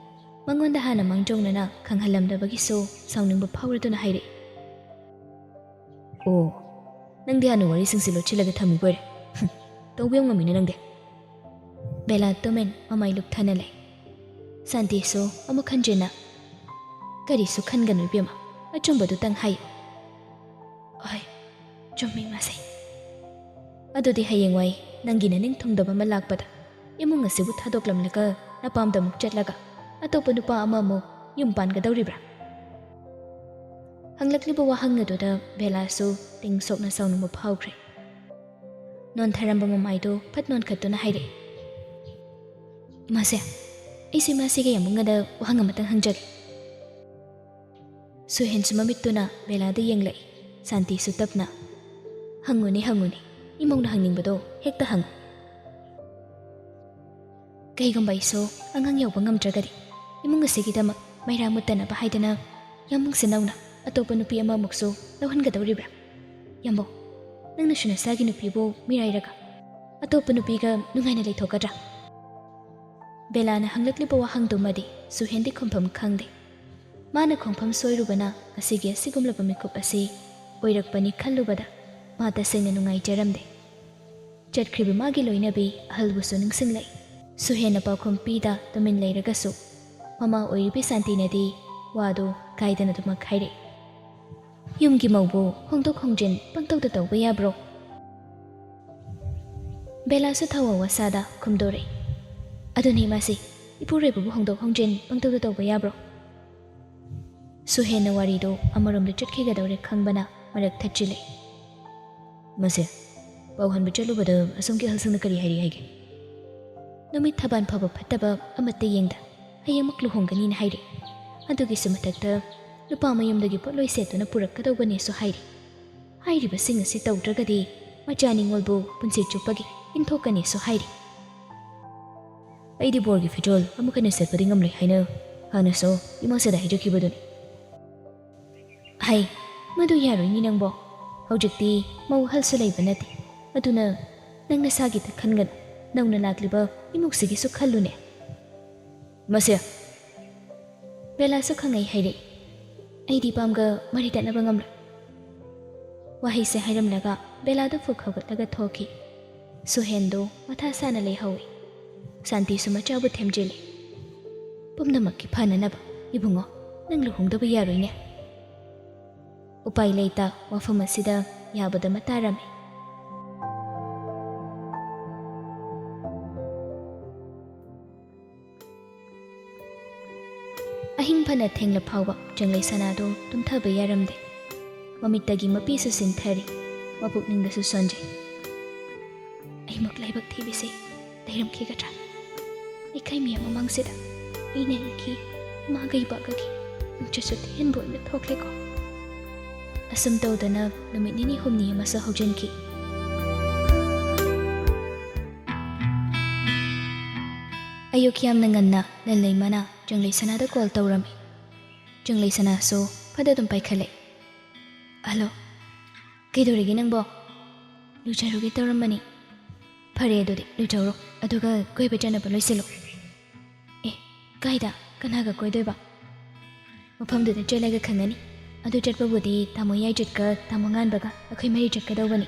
ꯃꯉꯣꯟꯗ ꯍꯥꯟꯅ ꯃꯥꯡꯖꯧꯅꯅ ꯈꯪꯍꯜꯂꯝꯗꯕꯒꯤꯁꯨ ꯁꯥꯎꯅꯤꯡꯕ ꯐꯥꯎꯔꯗꯨꯅ ꯍꯥꯏꯔꯛꯏ, "ꯑꯣ, ꯅꯪꯗꯤ ꯍꯥꯟꯅ ꯋꯥꯔꯤꯁꯤꯡꯁꯤ ꯂꯣꯠꯁꯤꯜꯂꯒ ꯊꯝꯃꯤꯕ ꯑꯣꯏꯔꯦ꯫ ꯍꯨꯝ, ꯇꯧꯕ ꯌꯥꯝ ꯉꯝꯃꯤꯅ ꯅꯪꯗꯤ꯫" ꯕꯦꯂꯥ ꯇꯨꯃꯤꯟ ꯃꯃꯥꯏ ꯂꯨꯞꯊꯅ ꯂꯩ꯫ ꯁꯥꯟꯇꯤꯁꯨ ꯑꯃꯨꯛ ꯈꯟꯖꯤꯟꯅ, "ꯀꯔꯤꯁꯨ ꯈꯟꯒꯅꯨ ꯏꯕꯦꯝꯃ, ꯑꯆꯨꯝꯕꯗꯨꯇꯪ ꯍꯥꯏꯌꯨ꯫" "ꯍꯣꯏ, ꯆꯨꯝꯃꯤ ꯃꯥꯁꯦ꯫" "ꯑꯗꯨꯗꯤ ꯍꯌꯦꯡꯋꯥꯏ ꯅꯪꯒꯤ ꯅꯅꯤꯡ ꯊꯨꯡꯗꯕ ꯑꯃ ꯂꯥꯛꯄꯗ ꯏꯃꯨꯡ ꯑꯁꯤꯕꯨ ꯊꯥꯗꯣꯛꯂꯝꯂꯒ ꯅꯄꯥꯝꯗ ꯑꯃꯨꯛ ꯆꯠꯂꯒ ꯑꯇꯣꯞꯄ ꯅꯨꯄꯥ ꯑꯃ ꯑꯃꯨꯛ ꯌꯨꯝ ꯄꯥꯟꯒꯗꯧꯔꯤꯕ꯭ꯔꯥ?" ꯍꯪꯂꯛꯂꯤꯕ ꯋꯥꯍꯪ ꯑꯗꯨꯗ ꯕꯦꯂꯥꯁꯨ ꯇꯤꯡ ꯁꯣꯛꯅ ꯁꯥꯎꯅꯤꯡꯕ ꯐꯥꯎꯈ꯭ꯔꯦ꯫ ꯅꯣꯟꯊꯔꯝꯕ ꯃꯃꯥꯏꯗꯨ ꯐꯠ ꯅꯣꯟꯈꯠꯇꯨꯅ ꯍꯥꯏꯔꯛꯏ, "ꯏꯃꯥꯁꯦ, ꯑꯩꯁꯦ ꯏꯃꯥꯁꯤꯒ ꯌꯥꯝ ꯃꯨꯛꯅꯗ ꯋꯥꯍꯪ ꯑꯃꯇꯪ ꯍꯪꯖꯒꯦ꯫" ꯁꯨꯍꯦꯟꯁꯨ ꯃꯃꯤꯠꯇꯨꯅ ꯕꯦꯂꯥꯗ ꯌꯦꯡꯂꯛꯏ꯫ ꯁꯥꯟꯇꯤꯁꯨ ꯇꯞꯅ, "ꯍꯪꯉꯨꯅꯦ, ꯍꯪꯉꯨꯅꯦ, ꯏꯃꯧꯅ ꯍꯪꯅꯤꯡꯕꯗꯣ ꯍꯦꯛꯇ ꯍꯪꯉꯨ꯫" "ꯀꯩꯒꯨꯝꯕ ꯑꯩꯁꯨ ꯑꯉꯥꯡ ꯌꯥꯎꯕ ꯉꯝꯗ꯭ꯔꯒꯗꯤ ꯏꯃꯨꯡ ꯑꯁꯤꯒꯤꯗꯃꯛ ꯃꯩꯔꯥ ꯃꯨꯠꯇꯅꯕ ꯍꯥꯏꯗꯅ ꯌꯥꯝꯕꯨꯡꯁꯦ ꯅꯧꯅ ꯑꯇꯣꯞꯄ ꯅꯨꯄꯤ ꯑꯃꯃꯨꯛꯁꯨ ꯂꯧꯍꯟꯒꯗꯧꯔꯤꯕ꯭ꯔꯥ? ꯌꯥꯝꯕꯨꯡ, ꯅꯪꯅꯁꯨ ꯅꯁꯥꯒꯤ ꯅꯨꯄꯤꯕꯨ ꯃꯤꯔꯥꯏꯔꯒ ꯑꯇꯣꯞꯄ ꯅꯨꯄꯤꯒ ꯅꯨꯡꯉꯥꯏꯅ ꯂꯩꯊꯣꯛꯀꯗ꯭ꯔꯥ?" ꯕꯦꯂꯥꯅ ꯍꯪꯂꯛꯂꯤꯕ ꯋꯥꯍꯪꯗꯨꯃꯗꯤ ꯁꯨꯍꯦꯟꯗꯤ ꯈꯨꯝꯐꯝ ꯈꯪꯗꯦ꯫ ꯃꯥꯅ ꯈꯣꯡꯐꯝ ꯁꯣꯏꯔꯨꯕꯅ ꯉꯁꯤꯒꯤ ꯑꯁꯤꯒꯨꯝꯂꯕ ꯃꯤꯀꯨꯞ ꯑꯁꯤ ꯑꯣꯏꯔꯛꯄꯅꯤ ꯈꯜꯂꯨꯕꯗ ꯃꯥ ꯇꯁꯦꯡꯅ ꯅꯨꯡꯉꯥꯏꯖꯔꯝꯗꯦ꯫ ꯆꯠꯈ꯭ꯔꯤꯕ ꯃꯥꯒꯤ ꯂꯣꯏꯅꯕꯤ ꯑꯍꯜꯕꯨꯁꯨ ꯅꯤꯡꯁꯤꯡꯂꯛꯏ꯫ ꯁꯨꯍꯦꯟꯅ ꯄꯥꯎꯈꯨꯝ ꯄꯤꯗ ꯇꯨꯃꯤꯟ ꯂꯩꯔꯒꯁꯨ ꯃꯃꯥ ꯑꯣꯏꯔꯤꯕꯤ ꯁꯥꯟꯇꯤꯅꯗꯤ ꯋꯥꯗꯨ ꯀꯥꯏꯗꯅ ꯑꯗꯨꯃꯛ ꯍꯥꯏꯔꯛꯏ꯫ "ꯌꯨꯝꯒꯤ ꯃꯧꯕꯨ ꯍꯣꯡꯗꯣꯛ ꯍꯣꯡꯖꯤꯟ ꯄꯪꯇꯧꯗ ꯇꯧꯕ ꯌꯥꯕ꯭ꯔꯣ?" ꯕꯦꯂꯥꯁꯨ ꯊꯋꯥ ꯋꯥꯁꯥꯗ ꯈꯨꯝꯗꯣꯔꯛꯏ, "ꯑꯗꯨꯅꯤ ꯃꯥꯁꯤ, ꯏꯄꯨꯔꯣꯏꯕꯕꯨ ꯍꯣꯡꯗꯣꯛ ꯍꯣꯡꯖꯤꯟ ꯄꯪꯇꯧꯗ ꯇꯧꯕ ꯌꯥꯕ꯭ꯔꯣ? ꯁꯨꯍꯦꯟꯅ ꯋꯥꯔꯤꯗꯨ ꯑꯃꯔꯣꯝꯗ ꯆꯠꯈꯤꯒꯗꯧꯔꯦ ꯈꯪꯕꯅ ꯃꯔꯛ ꯊꯠꯆꯤꯜꯂꯦ꯫ "ꯃꯁꯦ, ꯄꯥꯎ ꯍꯟꯕ ꯆꯠꯂꯨꯕꯗ ꯑꯁꯣꯝꯒꯤ ꯑꯍꯜꯁꯤꯡꯅ ꯀꯔꯤ ꯍꯥꯏꯔꯤ ꯍꯥꯏꯒꯦ?" "ꯅꯨꯃꯤꯠ ꯊꯕꯥꯟ ꯐꯕ ꯐꯠꯇꯕ ꯑꯃꯠꯇ ꯌꯦꯡꯗ ꯍꯌꯦꯡꯃꯛ ꯂꯨꯍꯣꯡꯒꯅꯤꯅ ꯍꯥꯏꯔꯤ꯫ ꯑꯗꯨꯒꯤꯁꯨ ꯃꯊꯛꯇ ꯅꯨꯄꯥ ꯃꯌꯨꯝꯗꯒꯤ ꯄꯣꯠꯂꯣꯏ ꯁꯦꯠꯇꯨꯅ ꯄꯨꯔꯛꯀꯗꯧꯕꯅꯦꯁꯨ ꯍꯥꯏꯔꯤ꯫ ꯍꯥꯏꯔꯤꯕꯁꯤꯡ ꯑꯁꯤ ꯇꯧꯗ꯭ꯔꯒꯗꯤ ꯃꯆꯥ ꯅꯤꯉꯣꯜꯕꯨ ꯄꯨꯟꯁꯤ ꯆꯨꯞꯄꯒꯤ ꯏꯟꯊꯣꯛꯀꯅꯤꯁꯨ ꯍꯥꯏꯔꯤ꯫ ꯑꯩꯗꯤ ꯕꯣꯔꯒꯤ ꯐꯤꯖꯣꯜ ꯑꯃꯨꯛ ꯍꯟꯅ ꯁꯦꯠꯄꯗꯤ ꯉꯝꯂꯣꯏ ꯍꯥꯏꯅ ꯍꯥꯟꯅꯁꯨ ꯏꯃꯥꯁꯤꯗ ꯍꯥꯏꯖꯈꯤꯕꯗꯨꯅꯤ꯫ ꯍꯩ, ꯃꯗꯨ ꯌꯥꯔꯣꯏꯅꯤ ꯅꯪꯕꯣ꯫ ꯍꯧꯖꯤꯛꯇꯤ ꯃꯧ ꯑꯍꯜꯁꯨ ꯂꯩꯕ ꯅꯠꯇꯦ꯫ ꯑꯗꯨꯅ ꯅꯪ ꯅꯁꯥꯒꯤꯗ ꯈꯟꯒꯅꯨ, ꯅꯧꯅ ꯂꯥꯛꯂꯤꯕ ꯏꯃꯨꯡꯁꯤꯒꯤꯁꯨ ꯈꯜꯂꯨꯅꯦ꯫" "ꯃꯁꯦ!" ꯕꯦꯂꯥꯁꯨ ꯈꯪꯉꯩ ꯍꯥꯏꯔꯛꯏ꯫ "ꯑꯩꯗꯤ ꯄꯥꯝꯒ ꯃꯔꯤ ꯇꯠꯅꯕ ꯉꯝꯂꯣꯏ꯫" ꯋꯥꯍꯩꯁꯦ ꯍꯥꯏꯔꯝꯂꯒ ꯕꯦꯂꯥꯗꯨ ꯐꯨꯛ ꯍꯧꯒꯠꯂꯒ ꯊꯣꯛꯈꯤ꯫ ꯁꯨꯍꯦꯟꯗꯨ ꯃꯊꯥ ꯁꯥꯅ ꯂꯩꯍꯧꯏ꯫ ꯁꯥꯟꯇꯤꯁꯨ ꯃꯆꯥꯕꯨ ꯊꯦꯝꯖꯤꯜꯂꯤ꯫ "ꯄꯨꯝꯅꯃꯛꯀꯤ ꯐꯅꯅꯕ, ꯏꯕꯨꯡꯉꯣ, ꯅꯪ ꯂꯨꯍꯣꯡꯗꯕ ꯌꯥꯔꯣꯏꯅꯦ꯫" ꯎꯄꯥꯏ ꯂꯩꯇ ꯋꯥꯐꯝ ꯑꯁꯤꯗ ꯌꯥꯕꯗ ꯃꯇꯥꯔꯝꯃꯤ꯫ ꯑꯍꯤꯡ ꯐꯅ ꯊꯦꯡꯂ ꯐꯥꯎꯕ ꯆꯪꯂꯩ ꯁꯅꯥꯗꯨ ꯇꯨꯝꯊꯕ ꯌꯥꯔꯝꯗꯦ꯫ ꯃꯃꯤꯠꯇꯒꯤ ꯃꯄꯤꯁꯨ ꯆꯤꯟꯊꯔꯤ, ꯃꯄꯨꯛꯅꯤꯡꯗꯁꯨ ꯁꯣꯟꯖꯩ꯫ "ꯑꯩꯃꯨꯛ ꯂꯥꯏꯕꯛ ꯊꯤꯕꯤꯁꯦ ꯂꯩꯔꯝꯈꯤꯒꯗ꯭ꯔꯥ? ꯂꯩꯀꯥꯏ ꯃꯤꯌꯥꯝ ꯃꯃꯥꯡꯁꯤꯗ ꯑꯩꯅ ꯏꯟꯈꯤ ꯏꯃꯥꯒ ꯏꯄꯥꯒꯒꯤ ꯃꯤꯡꯆꯠꯁꯨ ꯊꯤꯍꯟꯕ ꯑꯣꯏꯅ ꯊꯣꯛꯂꯦꯀꯣ꯫" ꯑꯁꯨꯝ ꯇꯧꯗꯅ ꯅꯨꯃꯤꯠ ꯅꯤꯅꯤ ꯍꯨꯝꯅꯤ ꯑꯃꯁꯨ ꯍꯧꯖꯤꯟꯈꯤ꯫ ꯑꯌꯨꯛ ꯌꯥꯝꯅ ꯉꯟꯅ ꯂꯜꯂꯩꯃꯅ ꯆꯪꯂꯩ ꯁꯅꯥꯗ ꯀꯣꯜ ꯇꯧꯔꯝꯃꯤ꯫ ꯆꯪꯂꯩ ꯁꯅꯥꯁꯨ ꯐꯠ ꯑꯗꯨꯝ ꯄꯥꯏꯈꯠꯂꯦ꯫ "ꯍꯜꯂꯣ, ꯀꯩꯗꯧꯔꯤꯒꯦ ꯅꯪꯕꯣ?" "ꯂꯨꯖꯔꯨꯒꯦ ꯇꯧꯔꯝꯕꯅꯤ꯫" "ꯐꯔꯦ, ꯑꯗꯨꯗꯤ ꯂꯨꯖꯧꯔꯣ, ꯑꯗꯨꯒ ꯀꯣꯏꯕ ꯆꯠꯅꯕ ꯂꯣꯏꯁꯤꯜꯂꯣ꯫" "ꯑꯦ, ꯀꯥꯏꯗ? ꯀꯅꯥꯒ ꯀꯣꯏꯗꯣꯏꯕ?" "ꯃꯐꯝꯗꯨꯗ ꯆꯠꯂꯒ ꯈꯪꯉꯅꯤ꯫ ꯑꯗꯨ ꯆꯠꯄꯕꯨꯗꯤ ꯇꯥꯃꯣ ꯌꯥꯏꯗ꯭ꯔꯠꯀ ꯇꯥꯃꯣ ꯉꯥꯟꯕꯒ ꯑꯩꯈꯣꯏ ꯃꯔꯤ ꯆꯠꯀꯗꯧꯕꯅꯤ꯫"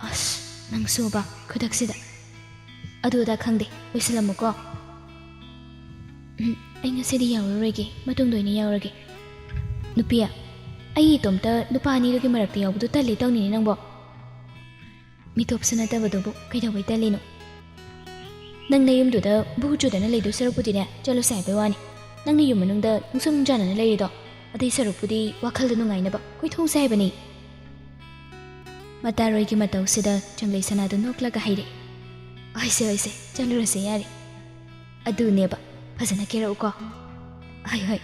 "ꯑꯁ, ꯅꯪꯁꯨꯕ ꯈꯨꯗꯛꯁꯤꯗ꯫" "ꯑꯗꯨ ꯑꯗꯥ ꯈꯪꯗꯦ, ꯂꯣꯏꯁꯤꯜꯂꯝꯃꯨꯀꯣ꯫" "ꯎꯝ, ꯑꯩ ꯉꯁꯤꯗꯤ ꯌꯥꯎꯔꯔꯣꯏꯒꯦ, ꯃꯇꯨꯡꯗ ꯑꯣꯏꯅ ꯌꯥꯎꯔꯒꯦ꯫" "ꯅꯨꯄꯤ, ꯑꯩ ꯏꯇꯣꯝꯇ ꯅꯨꯄꯥ ꯑꯅꯤꯗꯨꯒꯤ ꯃꯔꯛꯇ ꯌꯥꯎꯕꯗꯨ ꯇꯜꯂꯤ ꯇꯧꯅꯤꯅꯦ ꯅꯪꯕꯣ꯫" "ꯃꯤꯇꯣꯞꯁꯨ ꯅꯠꯇꯕꯗꯨꯕꯨ ꯀꯩꯗꯧꯕꯩ ꯇꯜꯂꯤꯅꯣ?" "ꯅꯪ ꯅꯌꯨꯝꯗꯨꯗ ꯚꯨ ꯆꯨꯗꯅ ꯂꯩꯗꯣꯏ ꯁꯔꯨꯛꯄꯨꯗꯤꯅꯦ, ꯆꯠꯂꯨꯁꯦ ꯍꯥꯏꯕꯩ ꯋꯥꯅꯤ꯫ ꯅꯪꯅ ꯌꯨꯝ ꯃꯅꯨꯡꯗ ꯅꯨꯡꯁꯨ ꯅꯨꯡꯖꯥꯅꯅ ꯂꯩꯔꯤꯗꯣ? ꯑꯗꯨꯏ ꯁꯔꯨꯛꯄꯨꯗꯤ ꯋꯥꯈꯜꯗꯣ ꯅꯨꯡꯉꯥꯏꯅꯕ ꯀꯣꯏꯊꯣꯛꯎꯁꯦ ꯍꯥꯏꯕꯅꯤ꯫ ꯃꯇꯥꯔꯣꯏꯒꯤ ꯃꯇꯧꯁꯤꯗ ꯆꯪꯂꯩ ꯁꯅꯥꯗꯨ ꯅꯣꯛꯂꯒ ꯍꯥꯏꯔꯛꯏ꯫ "ꯍꯣꯏꯁꯦ, ꯍꯣꯏꯁꯦ, ꯆꯠꯂꯨꯔꯁꯦ ꯌꯥꯔꯦ꯫ ꯑꯗꯨꯅꯦꯕ, ꯐꯖꯅ ꯀꯦꯔꯛꯎꯀꯣ꯫" "ꯍꯣꯏ, ꯍꯣꯏ,